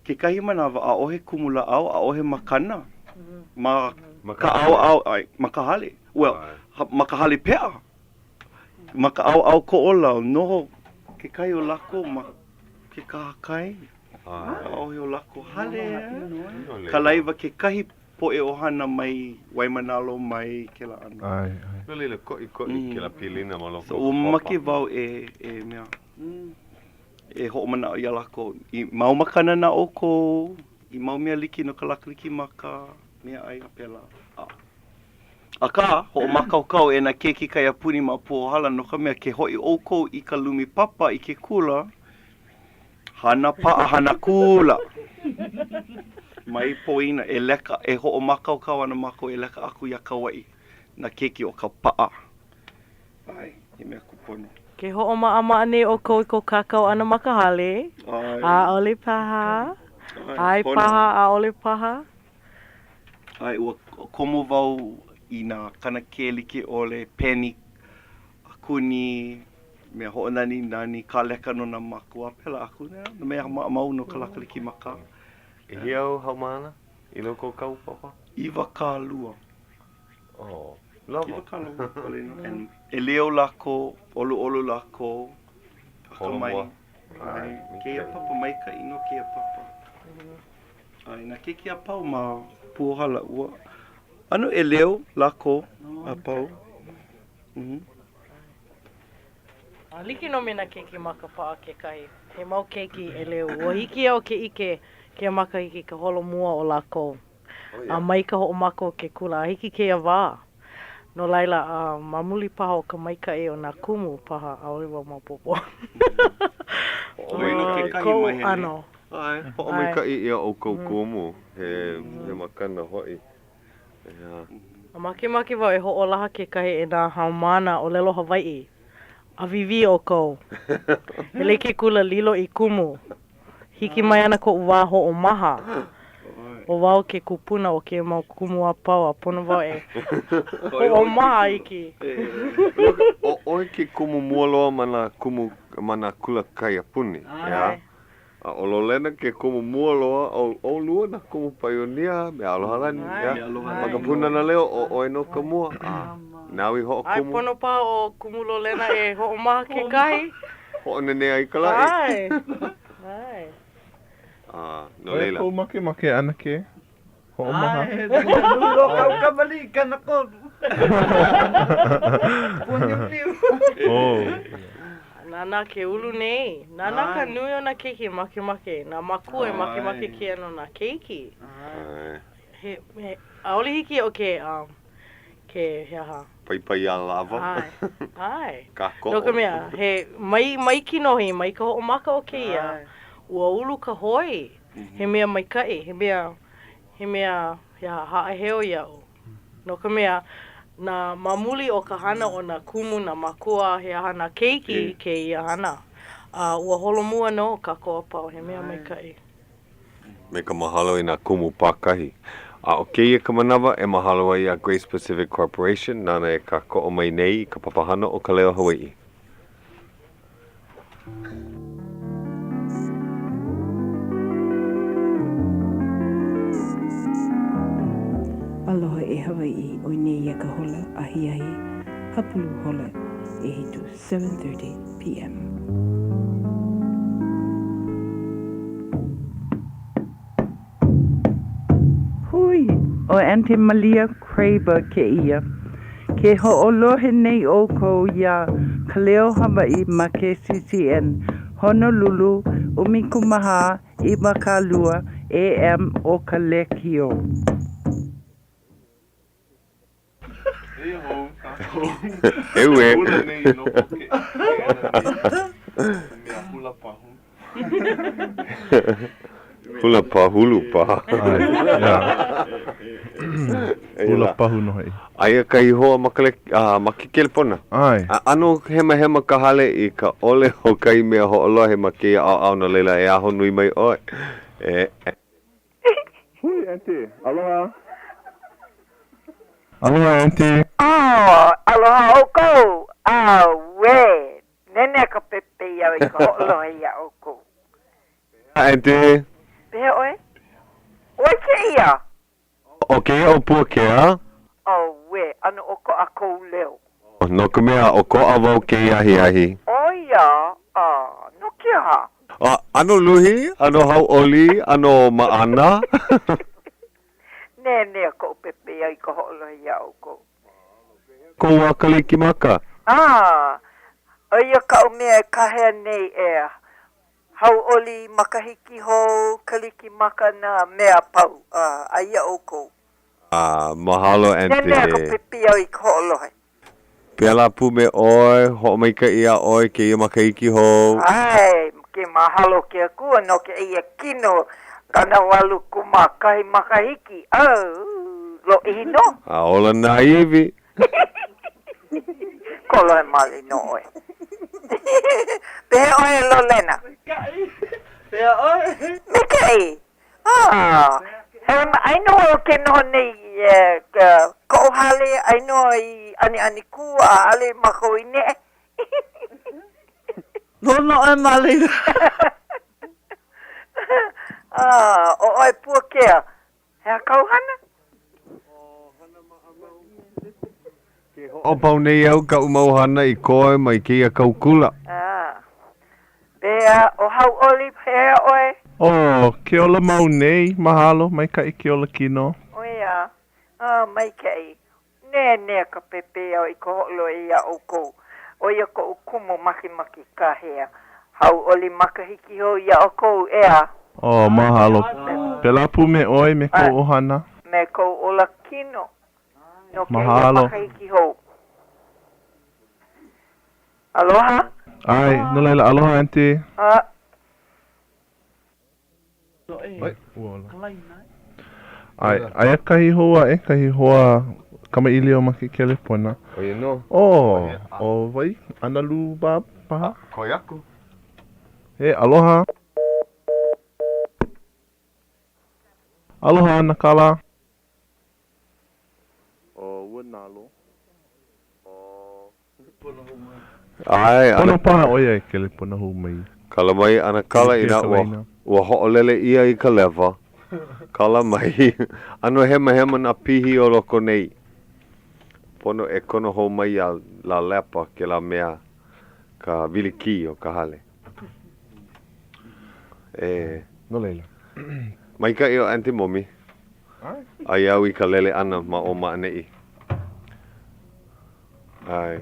Kekahi manawa, ʻaʻohe kumulāʻau, ʻaʻohe makana ma ka ʻaoʻao, ʻae, ma ka hale. Well, ma ka hale peʻa. Ma ka ʻaoʻao Koʻolau, noho kekahi o lākou ma ke kahakai. ʻAʻohe o lākou hale. Kalaiwa kekahi poʻe ʻohana mai Waimānalo mai kēlā ʻano. ʻAe, ʻae. No laila, koʻikoʻi kēlā pilina ma loko o ka So, ua papa. mamake wau e, e mea, e hoʻomanaʻo iā lākou i mau makana na ʻoukou, i mau mea like no ka lā Kalikimaka, meaʻai a pēlā. A, akā, hoʻomākaukau e nā keiki kaiapuni ma Puohala no ka mea, ke hoʻi ʻoukou i ka lumi papa i ke kula, Hana paʻa, hana kula. Mai poina, e leka, e hoʻomākaukau ana mākou e leka aku iā Kauaʻi, nā keiki o ka paʻa. ʻAe, he mea kūpono. Ke hoʻomaʻamaʻa nei ʻoukou i ko kākau ʻana ma ka hale? ʻAe. ʻAʻole paha. ʻAe, ʻAe pono. paha, ʻaʻole paha. ʻAe, ua komo wau i nā kanakē like ʻole, peni, kuni, mea hoʻonaninani, kāleka no nā mākua, pēlā aku, nā mea maʻamau no ka lā Kalikimaka. ʻEhia ou haumāna i loko o kāu papa? 20. Oh, lawa. 20 wale nō. And ʻeleu lākou, ʻoluʻolu lākou, akamai. Holomua. ʻAe, kēia papa maikaʻi nō kēia papa. ʻAe, nā keiki a pau ma Puohala, ua ʻano ʻeleu lākou a pau. A like nō me nā keiki ma ka paʻa kekahi, he mau keiki ʻeleu. Ua hiki iaʻu ke ʻike kēia makahiki ka holomua o lākou. A mai ka hoʻomaka o ke kula a hiki kēia wā. No laila, a ma muli paha o ka maikaʻi o nā kumu paha, ʻaʻole wau maopopo. Koʻu ʻano. ʻAe, hoʻomaikaʻi ʻia ʻoukou kumu, he he makana hoʻi. ʻEā. A makemake wau e hoʻolaha kekahi e nā haumāna ʻōlelo Hawaiʻi. ʻAwīwī ʻoukou. Hele i ke kula lilo i kumu. Hiki mai ana koʻu wā hoʻomaha. ʻO wau ke kupuna o kēia mau kumu a pau a pono wau e hoʻomaha iki. ʻO ʻoe ke kumu mua loa ma nā kumu ma nā kula kaiapuni, ʻeā? A ʻo Lolena ke kumu mua loa, ʻo ʻolua nā kumu paionia me Alohalani, ʻeā? Ma ka Pūnana Leo, ʻo ʻoe nō ka mua, a nāu i ʻAe, hoʻokumu. pono paha ʻo Kumu Lolena e hoʻomaha kekahi. Hoʻonanea i ka laʻi. ʻAe, ʻae. A, no ʻO ia laila. kou makemake ʻanakē? Hoʻomaha. ʻAe, nui loa kaʻu kamaliʻi 30. Pōniuniu. Oh. Nānā ke ulu nei. Nānā ka nui o nā keiki e makemake. Nā mākua e makemake kēia no nā keiki. He, he, ʻaʻole hiki iaʻu ke, um, ke, he aha? Paipai iā lawa. ʻAe, ʻae. Kākoʻo. No ka mea, he, mai, mai kinohi, mai ka hoʻomaka o kēia, ua ulu ka hoi. He mea maikaʻi, he mea, he mea, he aha, haʻaheo iaʻu. No ka mea, na, ma muli o ka hana o nā kumu, nā mākua, he aha nā keiki kēia hana. A ua holomua nō kākou a pau, he mea maikaʻi. Me ka mahalo i nā kumu pākahi. A ʻo kēia ka manawa e mahalo ai iā Grace Pacific Corporation nāna e kākoʻo mai nei i ka papahana ʻo Ka Leo Hawaiʻi. Aloha e Hawaiʻi, ʻoi nei ia ka hola ahiahi hapulu hola ʻehiku, 7:30 PM. ʻO Aunty Malia Craver kēia. Ke hoʻolohe nei ʻoukou iā Ka Leo Hawaiʻi ma KCCN, Honolulu, 14 20 AM o ka lēkiō. Eia hou kākou. E uē. Hula nei i loko o ke ʻana nei. He mea hula pahu. Hula pahulu paha. ʻAe, yeah. Hula pahu nō hoʻi. Aia kahi hoa ma ka le, a, ma ke kelepona. ʻAe. A ʻano hemahema ka hale i ka ʻole o kahi mea hoʻolohe ma kēia ʻaoʻao no laila e ahonui mai ʻoe. E. Hui, Aunty. Aloha. Aloha, Aunty. Oh, aloha ʻoukou. Auē! Nene ka pepeiao i ka hoʻolohe iā ʻoukou. Pehea, Aunty? Pehea ʻoe? ʻOe kēia? ʻO kēia ʻo Puakea. Auē, ʻano ʻokoʻa kou leo. No ka mea, ʻokoʻa wau kēia ahiahi. ʻO ia, a, no ke aha? A, ʻano luhi, ʻano hauʻoli, ʻano maʻana. Nenea koʻu pepeiao i ka hoʻolohe iā ʻoukou. Kou wā Kalikimaka. A, ʻo ia kaʻu mea e kāhea nei ʻeā. Hauʻoli makahiki hou, Kalikimaka nā mea a pau, a, aia ʻoukou. A, mahalo Aunty. Nenea ka pepeiao i ka hoʻolohe. Pēlā pū me ʻoe, hoʻomaikaʻi iā ʻoe kēia makahiki hou. ʻAe, ke mahalo ke Akua no kēia kino 81 makahiki, oh, lōʻihi nō. A ola nā iwi. Kolohe maoli nō ʻoe. Pehea ʻoe e Lolena? Maikaʻi. Pehea ʻoe? Maikaʻi. Ah, he ai nō au ke noho nei i koʻu hale, ai nō i ʻaniʻani kū a ʻaʻole mākou i neʻe. Noho nō ʻoe ma laila. Ah, ʻo ʻoe Puakea, he aha kāu hana? Ke hoʻopau nei au kaʻu mau hana i koe mai kēia kau kula. Ah, Pehea, ʻo Hauʻoli, pehea ʻoe? Oh, ke ola mau nei, mahalo, maikaʻi ke ola kino. ʻO ia, ah, maikaʻi. Nenea ka pepeiao i ka hoʻolohe iā ʻoukou. ʻO ia koʻu kumu makemake kāhea. Hauʻoli makahiki hou iā ʻoukou, ʻeā? Oh, mahalo. Pēlā pū me ʻoe, me kou ʻohana. Me kou ola kino no kēia Mahalo. makahiki hou. Aloha. ʻAe, no laila, aloha, Aunty. A. ʻAe, aia kahi hou aʻe, kahi hoa kamaʻilio ma ke kelepona. ʻO ia nō. Oh, ʻo wai? ʻAnalū Bob paha? Koe aku. He aloha. Aloha, ʻAnakala. Oh, ua nalo. ʻAe, Pono paha ʻo ia e kelepona hou mai. Kala mai ʻAnakala inā ua ua hoʻolele ʻia i ka lewa. Kala mai. ʻAno hemahema nā pihi o loko nei. Pono e kono hou mai iā Lalepa kēlā mea ka wilikī o ka hale. E. No laila. Maikaʻi ʻo Aunty Momi. Aia au i ka lele ʻana ma ʻō ma ʻaneʻi. ʻAe.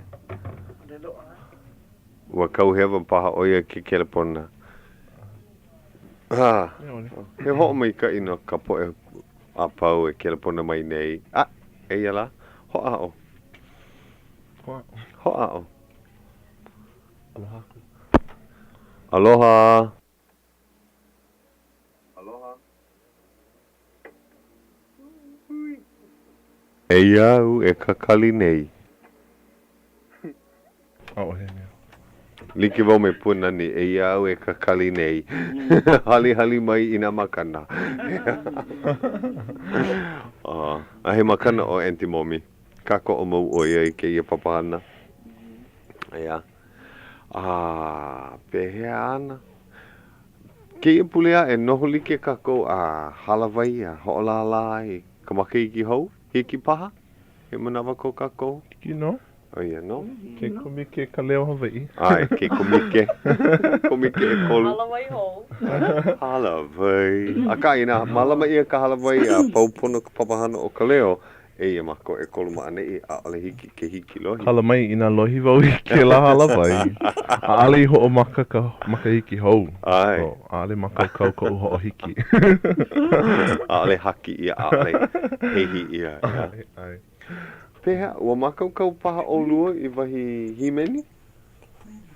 Ua kau hewa paha ʻo ia ke kelepona. Ah, he hoʻomaikaʻi no ka poʻe a pau e kelepona mai nei. Ah, eia lā. Hoʻāʻo. Hoʻāʻo. Aloha aku. Aloha. Aloha. Eia au e kakali nei. ʻAʻohe mea. Like wau me Puanani, eia au e kakali nei. Halihali mai i nā makana. A he makana ʻo Aunty Momi. Kākoʻo mau ʻo ia i kēia papahana. ʻEā. A pehea ana? Kēia pule aʻe, noho like kākou a hālāwai a hoʻolālā i ka makahiki hou? Hiki paha? He manawa ko kākou? Hiki nō. ʻO ia nō. Ke komike Ka Leo Hawaiʻi. ʻAe, ke komike. Komike ʻekolu. Hālāwai hou. Hālāwai. Akā, inā mālama ʻia ka hālāwai a pau pono ka papahana o Ka Leo, eia mākou ʻekolu ma ʻaneʻi, ʻaʻole hiki ke hiki lohi. Hala mai inā lohi wau i kēlā hālāwai, ʻaʻole i hoʻomaka ka makahiki hou. ʻAe. So, ʻaʻole mākaukau koʻu hoʻohiki. ʻAʻole haki ʻia, ʻaʻole hehi ʻia, ʻeā? ʻAe, ʻae. Pehea, ua mākaukau paha ʻolua i wahi hīmeni?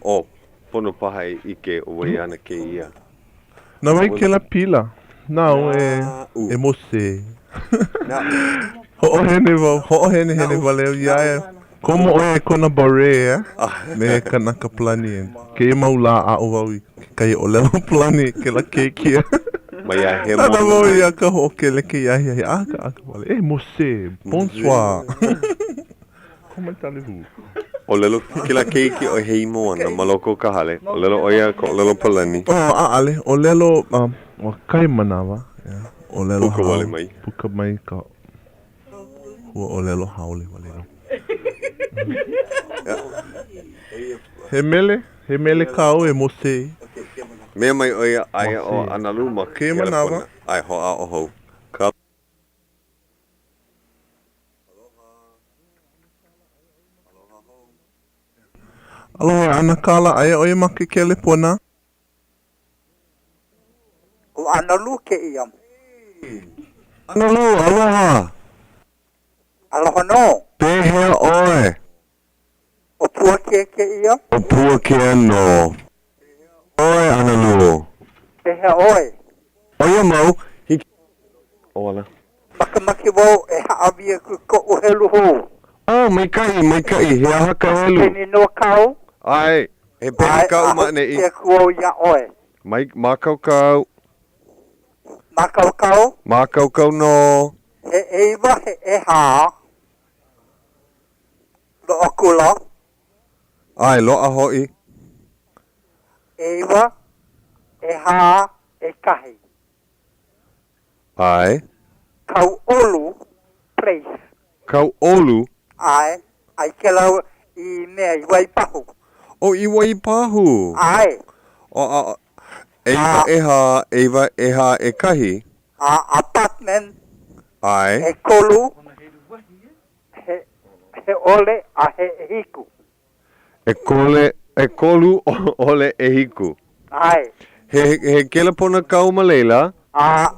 Oh, pono paha e ʻike ʻo wai ana kēia. Na wai kēlā pila? Nāu e, e Mose. Hoʻohene wau, hoʻohenehene wale au iā ia. Komo ʻo ia i kona beret, eh? Me he kanaka Palani. Kēia mau lā aʻo wau i kekahi ʻōlelo Palani i kēlā keiki. Maiā hemo Nānā wau iā ka hoʻokele kēia ahiahi. ʻAkaʻaka wale. E Mose, bonsoir. ʻŌlelo kēlā keiki ʻo Heimoana ma loko o ka hale. ʻŌlelo ʻo ia ka ʻōlelo Palani. Oh, ʻaʻale. ʻŌlelo, um, ua kahi manawa, yeah, ʻōlelo Puka wale mai. Puka mai ka hua ʻōlelo haole wale nō. He mele, he mele kāu e Mose. Mea mai ʻo ia, aia ʻo ʻAnalu ma Kēia manawa. ʻAe, hoʻāʻo hou. Ka. Aloha e ʻAnakala, aia ʻoe ma ke kelepona? ʻO ʻAnalu kēia. ʻAnalu, aloha! Aloha nō. Pehea ʻoe? ʻO Puakea kēia. ʻO Puakea nō. ʻOe, ʻAnalu. Pehea ʻoe? ʻOia mau, hiki. ʻO ala. Makemake wau e hāʻawi aku i koʻu helu hou. Oh, maikaʻi, maikaʻi, he aha ka helu? Peni nō kāu? ʻAe, he peni kaʻu ma ʻaneʻi. A hōʻike aku au iā ʻoe. Mai, mākaukau. Mākaukau? Mākaukau nō. He ʻeiwa, he ʻehā. Loaʻa kula. ʻAe, loaʻa hoʻi. ʻEiwa, ʻehā, ʻekahi. ʻAe. Kauʻolu Place. Kauʻolu? ʻAe, ai kēlā i mea i Waipahu. ʻO i Waipahu? ʻAe. ʻO, a, ʻeiwa, ʻehā, ʻeiwa, ʻehā, ʻekahi. A, apartment. ʻAe. ʻEkolu. He, he ʻole a he ʻehiku. ʻEkole, ʻekolu ʻole ʻehiku. ʻAe. He, he kelepona kāu ma laila? A,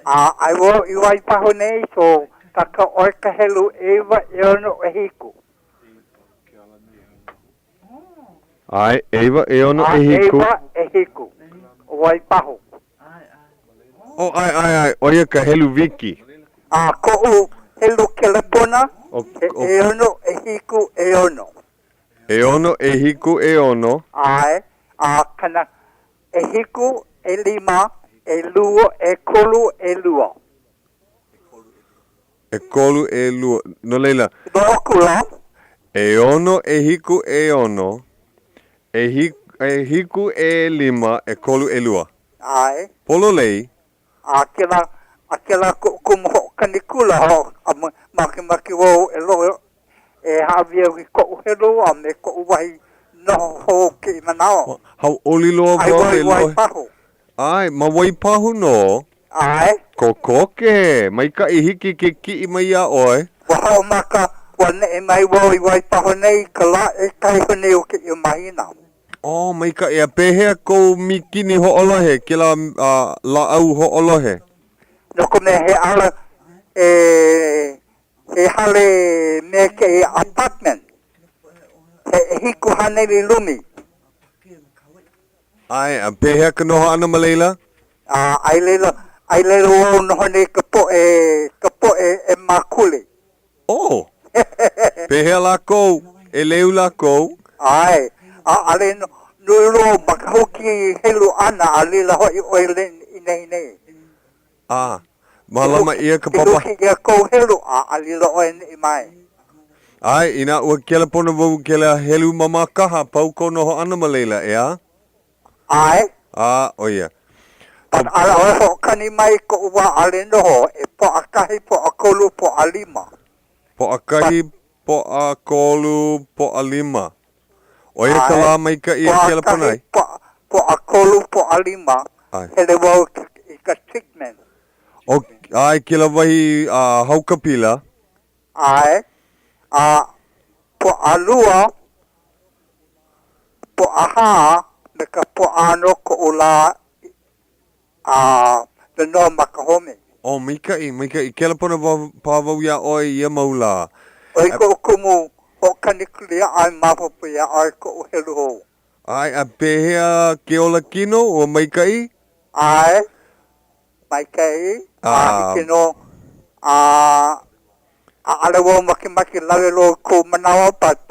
a, ai wau i Waipahu nei, so kākau ʻoe ka helu ʻeiwa, ʻeono, ʻehiku. ʻAe, ʻeiwa, ʻeono, ʻehiku. ʻEiwa, ʻehiku. ʻO Waipahu. Oh, ʻae, ʻae, ʻae, ʻo ia ka helu wiki. A koʻu helu kelepona, he ʻeono, ʻehiku, ʻeono. ʻEono, ʻehiku, ʻeono. ʻAe, a kana, ʻehiku, ʻelima, ʻelua, ʻekolu, ʻelua. ʻEkolu, ʻelua. No laila. Loaʻa kula. ʻEono, ʻehiku, ʻeono. ʻEhiku, ʻelima, ʻekolu, ʻelua. ʻAe. Pololei. A kēlā, a kēlā koʻu kumu hoʻokani kula, ho, a makemake wau e lohe, e hāʻawi aku i koʻu helu a me koʻu wahi noho hou kēia manawa. Hauʻoli loa wau e lohe. Waipahu. ʻAe, ma Waipahu nō. ʻAe. Kokoke, maikaʻi hiki ke kiʻi mai iā ʻoe. Ua hoʻomaka, ua neʻe mai wau i Waipahu nei i ka lā ʻekahi hoʻi nei o kēia mahina. Oh, maikaʻi. A pehea kou mīkini hoʻolohe, kēlā lāʻau hoʻolohe? No ka mea, he ala, he, he hale mea kēia apartment, he ʻehiku haneli lumi. ʻAe, a pehea ka noho ʻana ma laila? A i laila, a i laila wau noho nei ka poʻe, ka poʻe ʻelemākule. Oh! Pehea lākou? ʻEleu lākou? ʻAe, ʻaʻole nō, nui loa ma ka huki helu ʻana a laila hoʻi ʻoe i nehinei. A, mālama ʻia ka papa. Ke huki ʻia kou helu a a laila ʻoe neʻe mai. ʻAe, inā ua kelepona wau i kēlā helu ma Mākaha, pau kou noho ʻana ma laila, ʻeā? ʻAe. A, ʻo ia. But ʻaʻole hoʻokani mai koʻu wā ʻaʻole noho, e Pōʻakahi, Pōʻakolu, Pōʻalima. Pōʻakahi. Pōʻakolu, Pōʻalima. ʻO ia ka lā maikaʻi e kelepona ai? Pōʻakahi, Pōʻakolu, Pōʻalima, hele wau i ka treatment. ʻO, ʻae, kēlā wahi a haukapila. ʻAe, a Pōʻalua, Pōʻahā me ka Pōʻano koʻu lā a noho ma ka home. Oh, maikaʻi, maikaʻi. Kelepona paha wau iā ʻoe i ia mau lā. ʻO ia koʻu kumu hoʻokani kulia a maopopo iā ʻoe koʻu helu hou. ʻAe, a pehea ke ola kino, ua maikaʻi? ʻAe, maikaʻi, a hiki nō, a ʻaʻole wau makemake lawe loa i kou manawa, but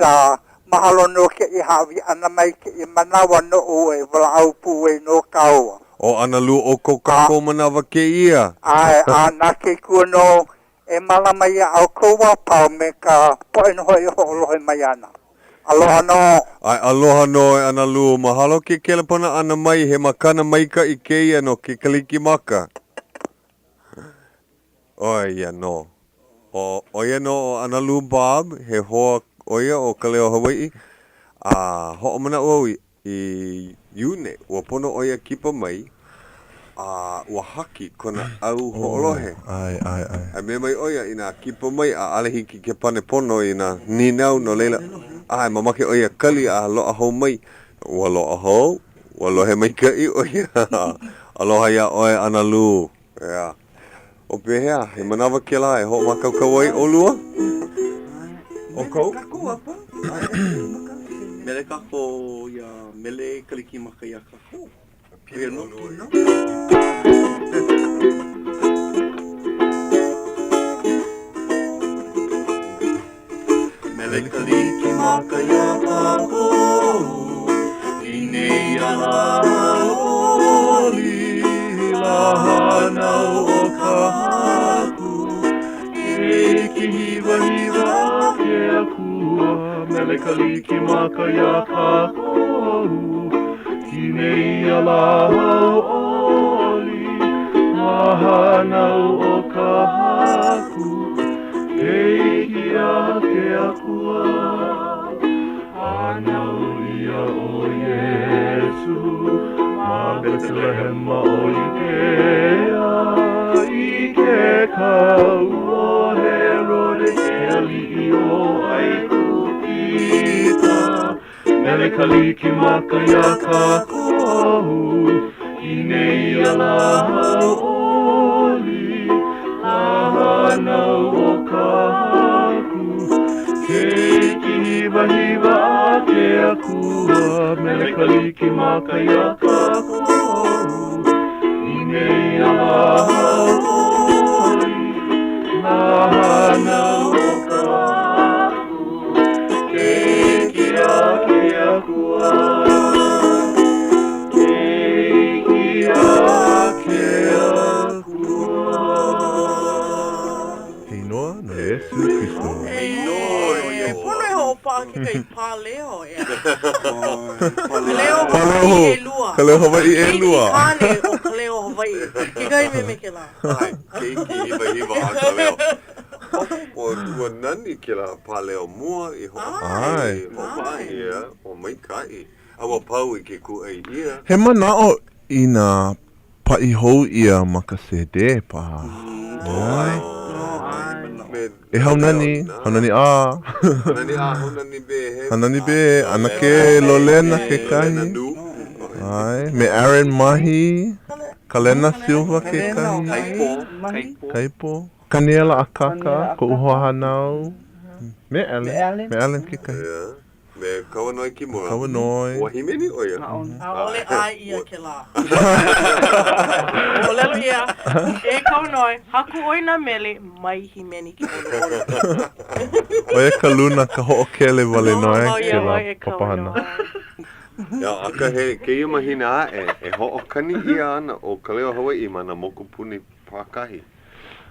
mahalo no kēia hāʻawi ʻana mai kēia manawa noʻu e walaʻau pū ai nō kāua. ʻO ʻAnalū ʻo ko kākou manawa kēia. ʻAe, a na ke Akua nō e mālama iā ʻoukou a pau me ka poʻe nō hoʻi e hoʻolohe mai ana. Aloha nō. ʻAe, aloha nō e ʻAnalū. Mahalo ke kelepona ʻana mai, he makana maikaʻi kēia no ke Kalikimaka. ʻO ia nō. ʻO, ʻo ia nō ʻo ʻAnalū Bob, he hoa ʻo ia o Ka Leo Hawaiʻi, a hoʻomanaʻo au i, i Iune, ua pono ʻo ia kipa mai, a ua haki kona ʻau hoʻolohe. ʻAe, ʻae, ʻae. A mea mai ʻo ia, inā kipa mai, ʻaʻole hiki ke pane pono i nā nīnau, no laila, ʻae, mamake ʻo ia kali a loaʻa hou mai. Ua loaʻa hou, ua lohe maikaʻi ʻo ia. Aloha iā ʻoe, ʻAnalū. ʻEā. ʻO pehea, he manawa kēlā e hoʻomākaukau ai ʻolua? ʻOukou? Mele kākou iā Mele Kalikimaka iā kākou. Pili ʻolua. Mele Kalikimaka iā kākou i nēia lā hauʻoli, lā hānau o ka Haku, keiki hiwahiwa a ke Akua. Mele Kalikimaka iā kākou i nēia lā hauʻoli, lā hānau o ka Haku. Keiki a ke Akua, hānau ʻia ʻo Iesū ma Betelehema o Iudea, i ke kau o Herode ke aliʻi o ʻAigupita. Mele Kalikimaka iā kākou i nēia lā hauʻoli, lā hānau o ka Haku, keiki hiwahiwa a ke Akua. Mele Kalikimaka iā kākou i nēia lā hauʻoli, lā hānau o ka Haku. Keiki a ke Akua, keiki a ke Akua. He inoa no Iesū Kristo. He inoa no E pono e hoʻopaʻa kekahi pāleo, ʻeā. Ka leo Hawaiʻi ʻelua. Ka leo Hawaiʻi ʻelua. Keiki kāne o ka leo Hawaiʻi. Kekahi mea me kēlā. Keiki hiwahiwa a ka leo. Ua, ua nani kēlā pāleo mua i hoʻopaʻa hoʻopaʻa ʻia, ua maikaʻi, a ua pau i ke kūʻai ʻia. He manaʻo inā paʻi hou ʻia ma ka sēdē paha. ʻAe. E Haunani, Haunani A. Haunani A, Haunani B. Haunani B, ʻAnakē Lolena kekahi. ʻAe, me Aaron Mahi, Kalena Silva kekahi. Kaipo, Kaipo. Kaipo. Kaniela Akaka, koʻu hoahānau, me Allen, me Allen kekahi. Yeah. Me Kauanoe Kimura. Kauanoe. Ua hīmeni ʻo ia? ʻAʻole ʻae ʻia kēlā. ʻŌlelo ʻia, e Kauanoe, haku ʻoe i nā mele, mai hīmeni ke ʻoluʻolu. ʻO ia ka luna, ka hoʻokele wale nō e kēlā papahana. Ia, akā he kēia mahina aʻe e hoʻokani ʻia ana ʻo Ka Leo Hawaiʻi ma nā mokupuni pākahi.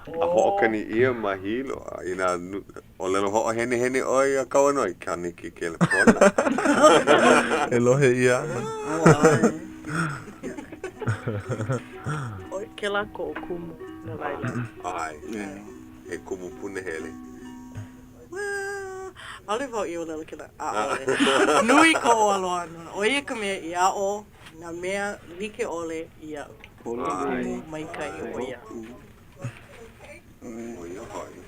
A hoʻokani ʻia ma Hilo, a inā ʻōlelo hoʻohenehene ʻoe iā Kauanoe, kani ke kelepona. E lohe ʻia ana. ʻO kēlā koʻu kumu, no laila. ʻAe, he kumu punahele. Well. ʻAʻole wau i ʻōlelo kēlā, ʻaʻole. Nui koʻu aloha nona. ʻO ia ka mea i aʻo nā mea like ʻole iaʻu. Kumu maikaʻi ʻo ia. ʻO ia hoʻi.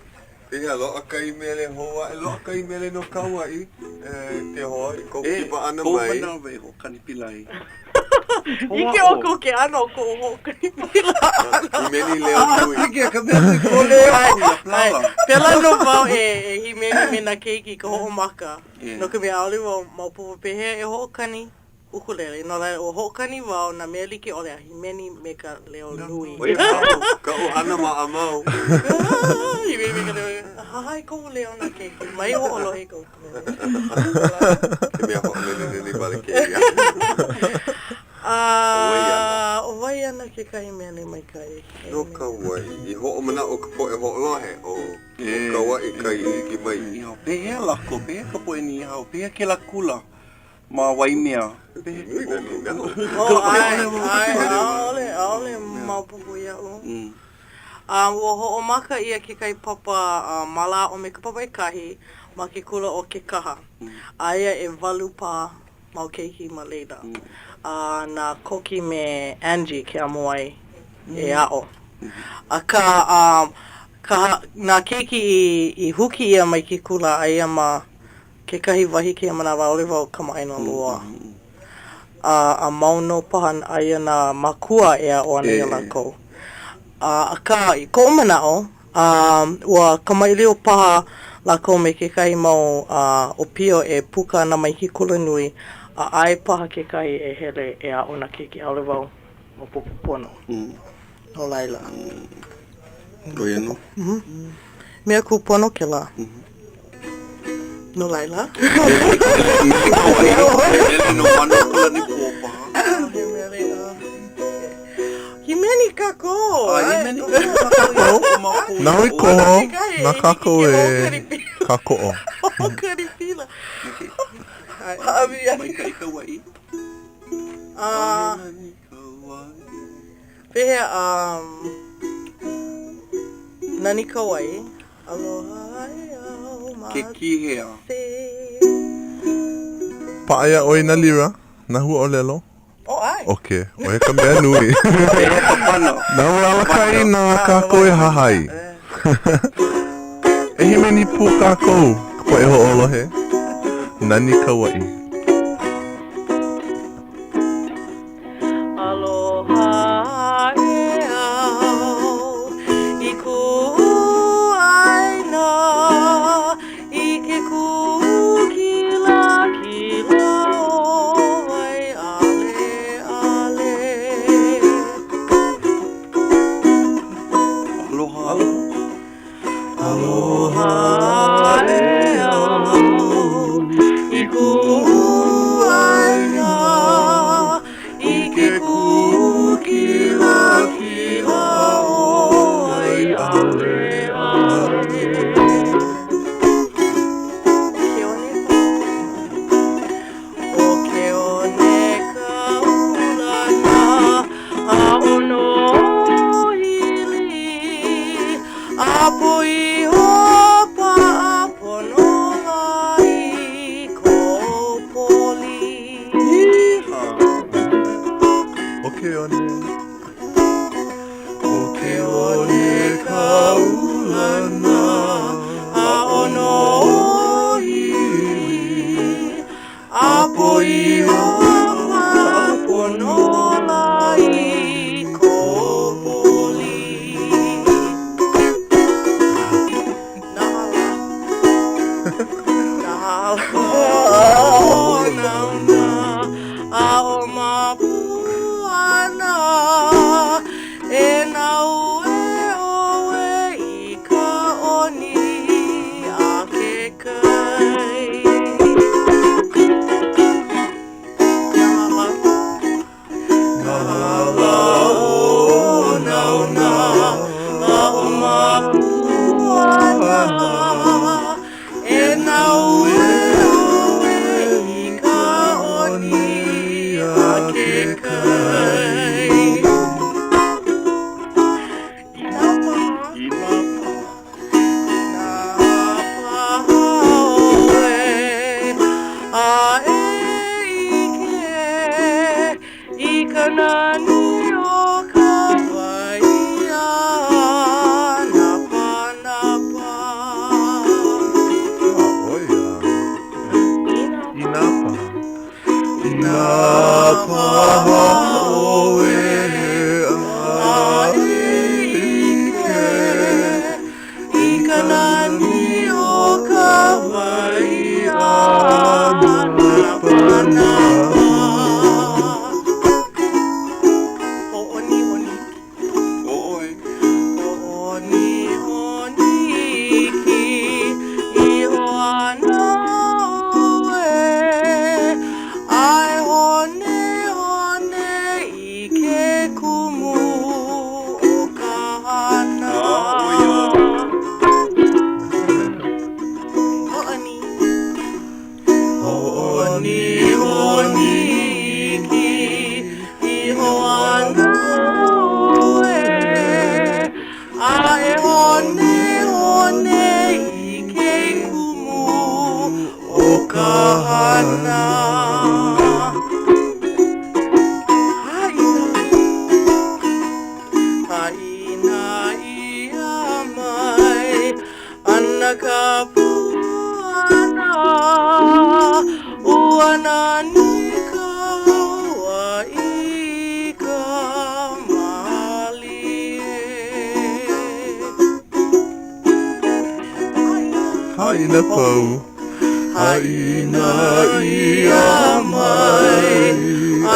Pehea, loaʻa kahi mele hou aʻe, loaʻa kahi mele no Kauaʻi, e ke hoa i kou kipa ʻana mai. Kou manawa e hoʻokani pila ai. ʻIke ʻoukou ke ʻano o koʻu hoʻokani pila ʻana. Hīmeni leo nui. Hiki ka mea nui kole aku iā Plala. Pēlā nō wau e hīmeni me nā keiki i ka hoʻomaka. No ka mea, ʻaʻole wau maopopo pehea e hoʻokani ʻukulele. No laila, ua hoʻokani wau nā mea like ʻole a hīmeni me ka leo nui. ʻO ia kaʻu hana maʻamau. Hīmeni me ka leo nui. Hahai koʻu leo nā keiki. Mai hoʻolohe i ka ʻukulele. He mea hoʻonenenene wale kēia. ʻO wai ana kekahi mele maikaʻi? No Kauaʻi. I hoʻomanaʻo ka poʻe hoʻolohe, ʻo Kauaʻi kai i hiki mai. Pehea lākou, pehea ka poʻe Niʻihau, pehea kēlā kula ma Waimea? Nui nā nīnau. ʻAe, ʻaʻole, ʻaʻole maopopo iaʻu. A ua hoʻomaka ʻia kekahi papa mālaaʻo me ka papa ʻekahi ma ke kula ʻo Kekaha. Aia ʻewalu paha mau keiki ma laila. A na Koki me Angie Keamoai e aʻo. Akā, ka, nā keiki i huki ʻia mai ke kula aia ma kekahi wahi kēia manawa ʻaʻole wau kamaʻāina loa. A, a mau nō paha aia nā mākua e aʻo ana iā lākou. A, akā, i koʻu manaʻo, a, ua kamaʻilio paha lākou me kekahi mau ʻōpio e puka ana mai ke kulanui, a ʻae paha kekahi e hele e aʻo nā keiki, ʻaʻole wau maopopo pono. No laila. ʻO ia nō. Mea kūpono kēlā. No laila. Mele no Manokalanipo paha. Hīmeni kākou. A hīmeni kākou. Nāu i koho, na kākou e kākoʻo. Hoʻokani pila. Maikaʻi Kauaʻi. Pehea, um, nani Kauaʻi, aloha ai au ma Ke kīhea. se. Paʻa iā ʻoe nā lira, nā huaʻōlelo? Oh, ʻae. Okay, ʻo ia ka mea nui. Pehea ka pana? Nāu e alakaʻi na kākou e hahai. E hīmeni pū kākou, ka poʻe hoʻolohe. Nani Kauaʻi. Aloha aʻe au i kuʻu ʻāina, i ke kū kilakila o Waiʻaleʻale. Aloha. Aloha aʻe au i kuʻu ʻāina, i ke kū kilakila o Waiʻaleʻale. ʻO ke one kaulana aʻo Nohili, ʻApo iho paʻa pono lā i ko poli. ʻO ke one. ʻO ke one kaulana aʻo Nohili, ʻApo iho paʻa pono lā i ko poli. Nā hala aʻo Mapuana e naue ʻoe i ka ʻoni a ke kai. A e ʻike i ka nani o ka wai ʻānapanapa. Inā paha. Inā paha ʻoe A e ʻike i ka nani o ka wai ʻānapanapa. Hoʻoniʻoni. Hoʻoniʻoni iki iho ana ʻoe, a e honehone i ke kumu o ka hana. Hoʻoni. Hoʻoniʻoni iki iho ana ʻoe, a e honehone i ke kumu o ka hana. Haʻina, haʻina ʻia mai ana ka puana, ua nani ka ua i ka mālie. Haʻina pau. Haʻina ʻia mai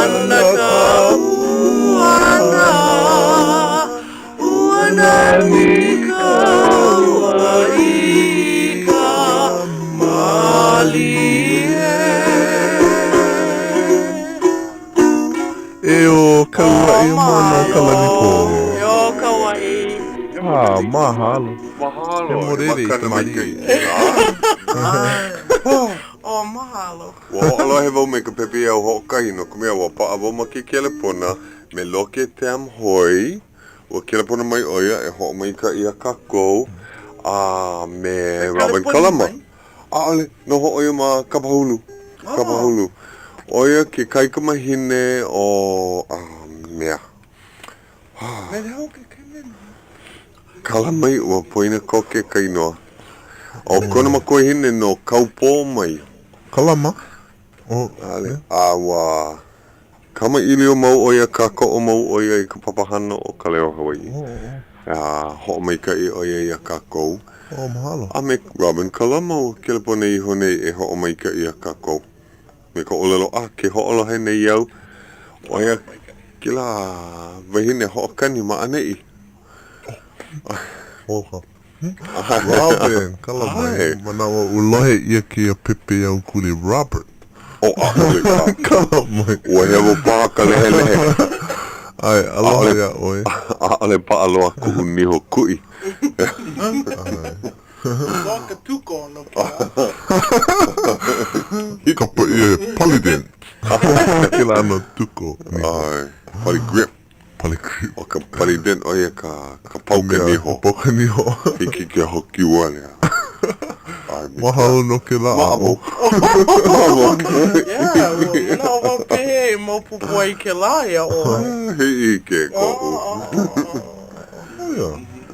ana ka puana, ua nani ka ua i ka mālie. E o Kauaʻi moana o Kalanipō. E o Kauaʻi. Ah, mahalo. Mahalo. Hemolele i ka Makana malie. Oh, mahalo. Ua hoʻolohe wau me ka pepeiao hoʻokahi no ka mea ua paʻa wau ma ke kelepona me Loke Tam Hoi. Ua kelepona mai ʻo ia e hoʻomaikaʻi iā kākou a me Robin Kalama. ʻAʻole, noho ʻo ia ma Kapahulu. Kapahulu. ʻO ia ke kaikamahine o mea. Kala mai ua poina koke ka inoa. ʻO kona makuahine no Kaupō mai. Kalama? Oh, ʻAʻole. A ua kamaʻilio mau ʻo ia, kākoʻo mau ʻo ia i ka papahana o Ka Leo Hawaiʻi. A hoʻomaikaʻi ʻo ia iā kākou. Oh, mahalo. A me Robin Kalama ua kelepona iho nei e hoʻomaikaʻi iā kākou. Me ka ʻōlelo, a ke hoʻolohe nei au, ʻo ia kēlā wahine hoʻokani ma ʻaneʻi. Oh, ka. Robin Kalama. Manawa ua lohe ʻia kēia pepeiao kuli Robert. Oh, ʻaʻole kā. Kalama. Ua hewa paha ka lehelehe. ʻAe, aloha iā ʻoe. ʻAʻole paʻa loa kuʻu niho kuʻi. Loa ka tuko no kēlā. Kapa ʻia he polydent. Kēlā ʻano tuko. ʻAe, polygrip. Polygrip. ʻO ka polydent ʻo ia ka ka pauka niho. Ka pauka niho. Hiki ke hōkiu wale. Mahalo no kēlā aʻo. Yeah, ua manaʻo wau pehea e maopopo ai kēlā iā ʻoe. He ʻike koʻu. ʻO ia.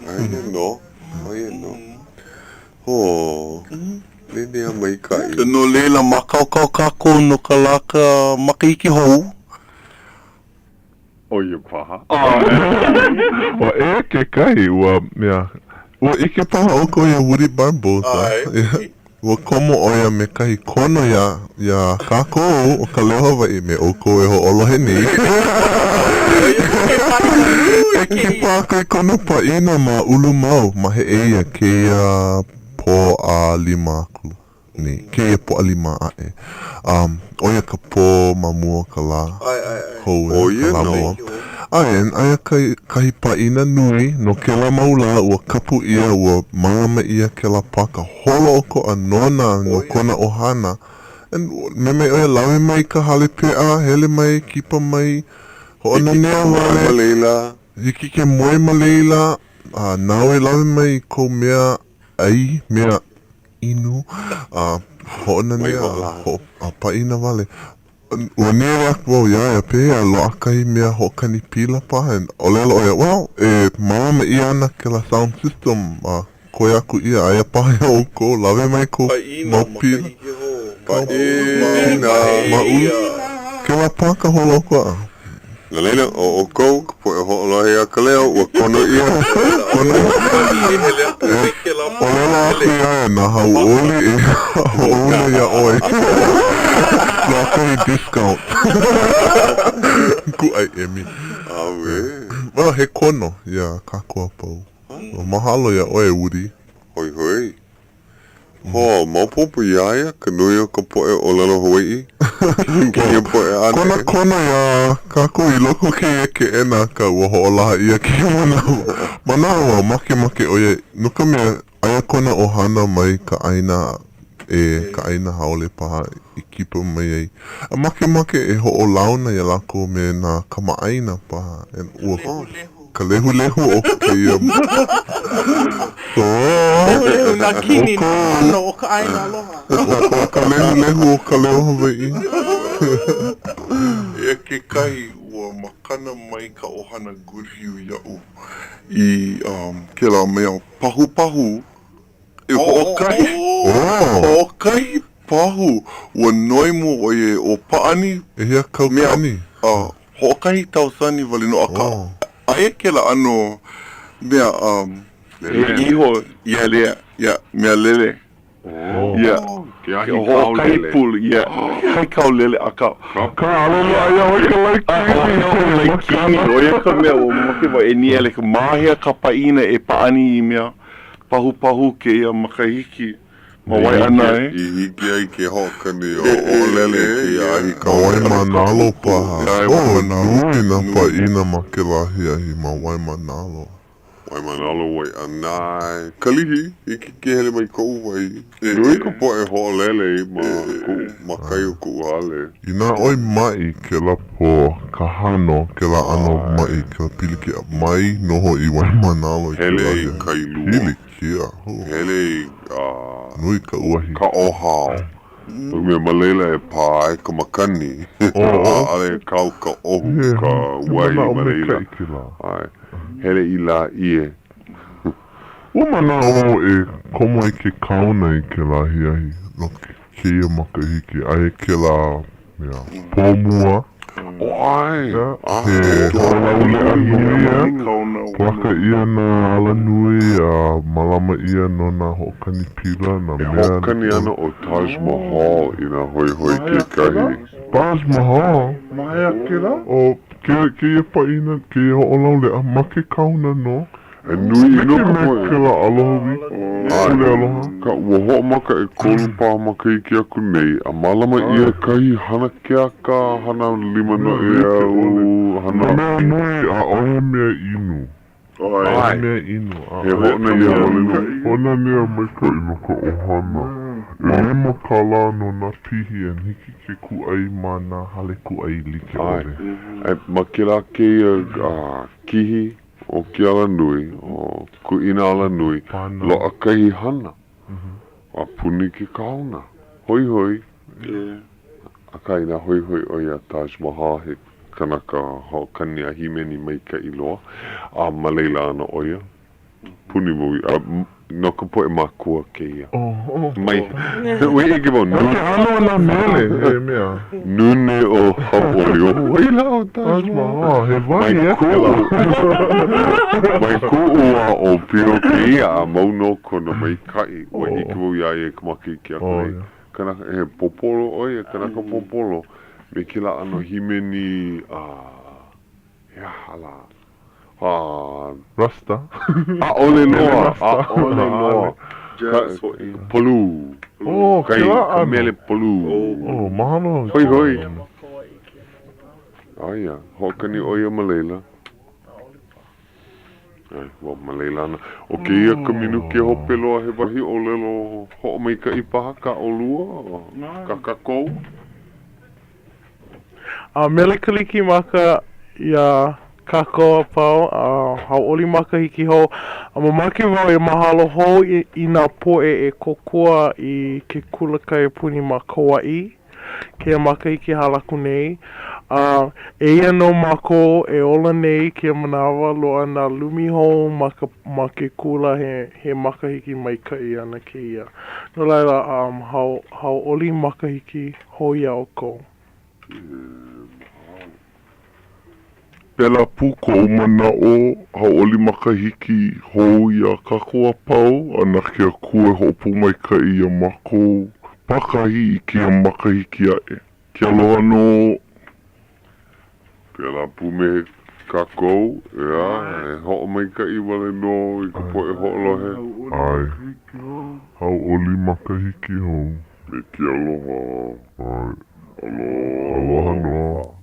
Aia nō, aia nō. Oh, nanea maikaʻi. No laila, mākaukau kākou no ka lā ka makahiki hou. ʻO ia paha. Ua eia kekahi, ua mea, ua ʻike paha ʻoukou iā Woody Barbosa. Ua komo ʻo ia me kahi kono iā, iā kākou o Ka Leo Hawaiʻi me ʻoukou e hoʻolohe nei. E kipa aku i kona pāʻina ma Ulumau ma Heʻeia kēia Pōʻalima aku nei, kēia Pōʻalima aʻe. Um, ʻo ia ka pō ma mua o ka lā hou, ʻO ka ia lā nō. mua. ʻAe, aia kahi pāʻina nui no kēlā mau lā, ua kapu ʻia, ua mālama ʻia kēlā pāka holoʻokoʻa nona, no kona ʻohana. And mea mai ʻo ia, lawe mai ka hale peʻa, hele mai, kipa mai, hoʻonanea Hiki ke moe wale. ma laila. Hiki ke moe ma laila, a nāu e lawe mai i kou mea ʻai, mea. inu, a hoʻonanea, a a pāʻina wale. Ua nīnau aku wau iā ia, pehea, loaʻa kahi mea hoʻokani pila paha? And ʻōlelo ʻo ia, well, e mālama ʻia ana kēlā sound system a koe aku ia, aia paha iā ʻoukou, lawe mai kou mau pila. Pāʻina. Ma ulu. Kēlā paha ka holoʻokoʻa. No laila, ʻo ʻoukou, ka poʻe hoʻolohe iā Ka Leo, ua kono ʻia, kono ʻŌlelo aku iā ia, na Hauʻoli e hoʻouna iā ʻoe. Loaʻa kahi discount. Kūʻai emi. ʻAuē. Well, he kono iā kākou a pau. Mahalo iā ʻoe, Woody. Hoihoi. Hō, maopopo iā ia ka nui o ka poʻe ʻōlelo Hawaiʻi? Kēia poʻe ʻaneʻi. Kona kono iā kākou i loko o kēia keʻena akā ua hoʻolaha ʻia kēia manawa. Manaʻo wau, makemake ʻo ia, no ka mea, aia kona ʻohana mai ka ʻāina ʻē, ka ʻāina haole paha i kipa mai ai. A makemake e hoʻolauna iā lākou me nā kamaʻāina paha. And ua. Ka lehulehu o kēia So Lehulehu nā kini nā ʻano o ka ʻāina aloha. ʻO ka lehulehu o ka leo Hawaiʻi. Eia kekahi, ua makana mai ka ʻohana Goodhue iaʻu i kēlā mea pahupahu e hoʻokahi, hoʻokahi pahu, ua noi mua ʻo ia e ʻo pāʻani. ʻEhia kaukani? Mea, Hoʻokahi tausani wale nō akā aia kēlā ʻano mea e iho ia lea ia mea lele ia Ke ahi kao hoʻokahi lele. pulu ia ke ahi kao lele akā Akā ʻaʻole loaʻa iā ʻoe ka laikini laikini ʻo ia ka mea ua mamake wau e nīele ka ma hea ka pāʻina e pāʻani i mea pahupahu kēia makahiki. Ma Waiʻanae. I hiki ai ke hoʻokani o hoʻolele i kēia ahi Ma Waimānalo paha. Oh, nui nā pāʻina ma kēlā ahiahi ma Waimānalo. Waimānalo, Waiʻanae, Kalihi, hiki ke hele mai koʻu wahi. Nui ka poʻe hoʻolele ma kuʻu, ma kai o kuʻu hale. Inā ʻoe maʻi kēlā pō, ka hano, kēlā ʻano maʻi, kēlā pilikia, mai noho i Waimānalo i kēlā Hele i ahiahi. Kailua. Pilikia, hō. Hele i Nui ka uahi. Kaʻōhao. No ka mea, ma laila e pā ai ka makani. ʻAʻole e kau ka ʻohu, ka uahi ma laila. ʻAe. Hele i Lāʻie. Ua manaʻo wau e komo i ke kaona i kēlā ahiahi no kēia makahiki, aia kēlā mea pō mua. Oh, ʻae. He hoʻolauleʻa nui ia. Plaka ʻia nā alanui a mālama ʻia no nā hoʻokani pila, nā E mea. hoʻokani ana ʻo Taj Mahal inā hoihoi kekahi. Taj Mahal? Ma hea kēlā? ʻO kēia pāʻina, kēia hoʻolauleʻa ma ke kaona nō. E nui ʻino ka me poʻe. kēlā Aloha Week, Pule Aloha. Ka ua hoʻomaka ʻekolu paha makahiki aku nei, a mālama ʻia kahi hana keaka, hana lima noʻeau, hana. Ka mea nui, ʻaʻohe mea inu. ʻAʻohe mea inu. He hoʻonanea wale nō. Hoʻonanea maikaʻi no ka ʻohana. ʻElima kālā no nā pihi and hiki ke kūʻai ma nā hale kūʻai like ʻole. ʻAe, ma kēlā kēia kihi o ke alanui, o Kuʻina Alanui, loaʻa kahi hana a puni ke kaona. Hoihoi. Akā inā hoihoi ʻoe iā Taj Mahal, he kanaka hoʻokani a hīmeni maikaʻi loa, a ma laila ana ʻo ia. Puni wau i, a no ka poʻe mākua kēia. Mai, ua ʻike wau, Ke ʻano o nā mele, he mea. Nune o hauʻoli, ʻo wai lā ʻo Taj Mahal? He wahi e kēlā. Mai kuʻu wā ʻōpio kēia a mau nō kona maikaʻi. Ua ʻike wau iā ia i ka makahiki aku nei. Kanaka, he pōpolo ʻo ia, kanaka pōpolo, me kēlā ʻano hīmeni, a, he aha lā? Rasta. ʻAʻole loa, ʻaʻole loa. Jazz hoʻi. Polū. Oh, kēlā ʻano. Ka mele polū. Oh, mahalo. Hoihoi. Aia, hoʻokani ʻo ia ma laila. ʻAe, ua ma laila ana. ʻO kēia ka minuke hope loa he wahi ʻōlelo hoʻomaikaʻi paha kā ʻolua, kā kākou. A mele Kalikimaka iā. Kākou a pau, a hauʻoli makahiki hou. A mamake wau e mahalo hou i, i nā poʻe e kōkua i ke kula kaiapuni ma Kauaʻi kēia makahiki e hala aku nei. A eia nō mākou e ola nei kēia manawa, loaʻa nā lumi hou ma ka, ma ke kula he, he makahiki maikaʻi ana kēia. No laila, um, hau, hauʻoli makahiki hou iā ʻoukou. Pēlā pū koʻu manaʻo, hauʻoli makahiki hou iā kākou a pau, a na ke Akua e hoʻopōmaikaʻi iā mākou pākahi i kēia makahiki aʻe. Ke aloha nō. Pēlā pū me kākou, ʻeā, he hoʻomaikaʻi wale nō i ka poʻe hoʻolohe. ʻAe. Hauʻoli makahiki hou. Me ke aloha. ʻAe. Aloha. Aloha nō.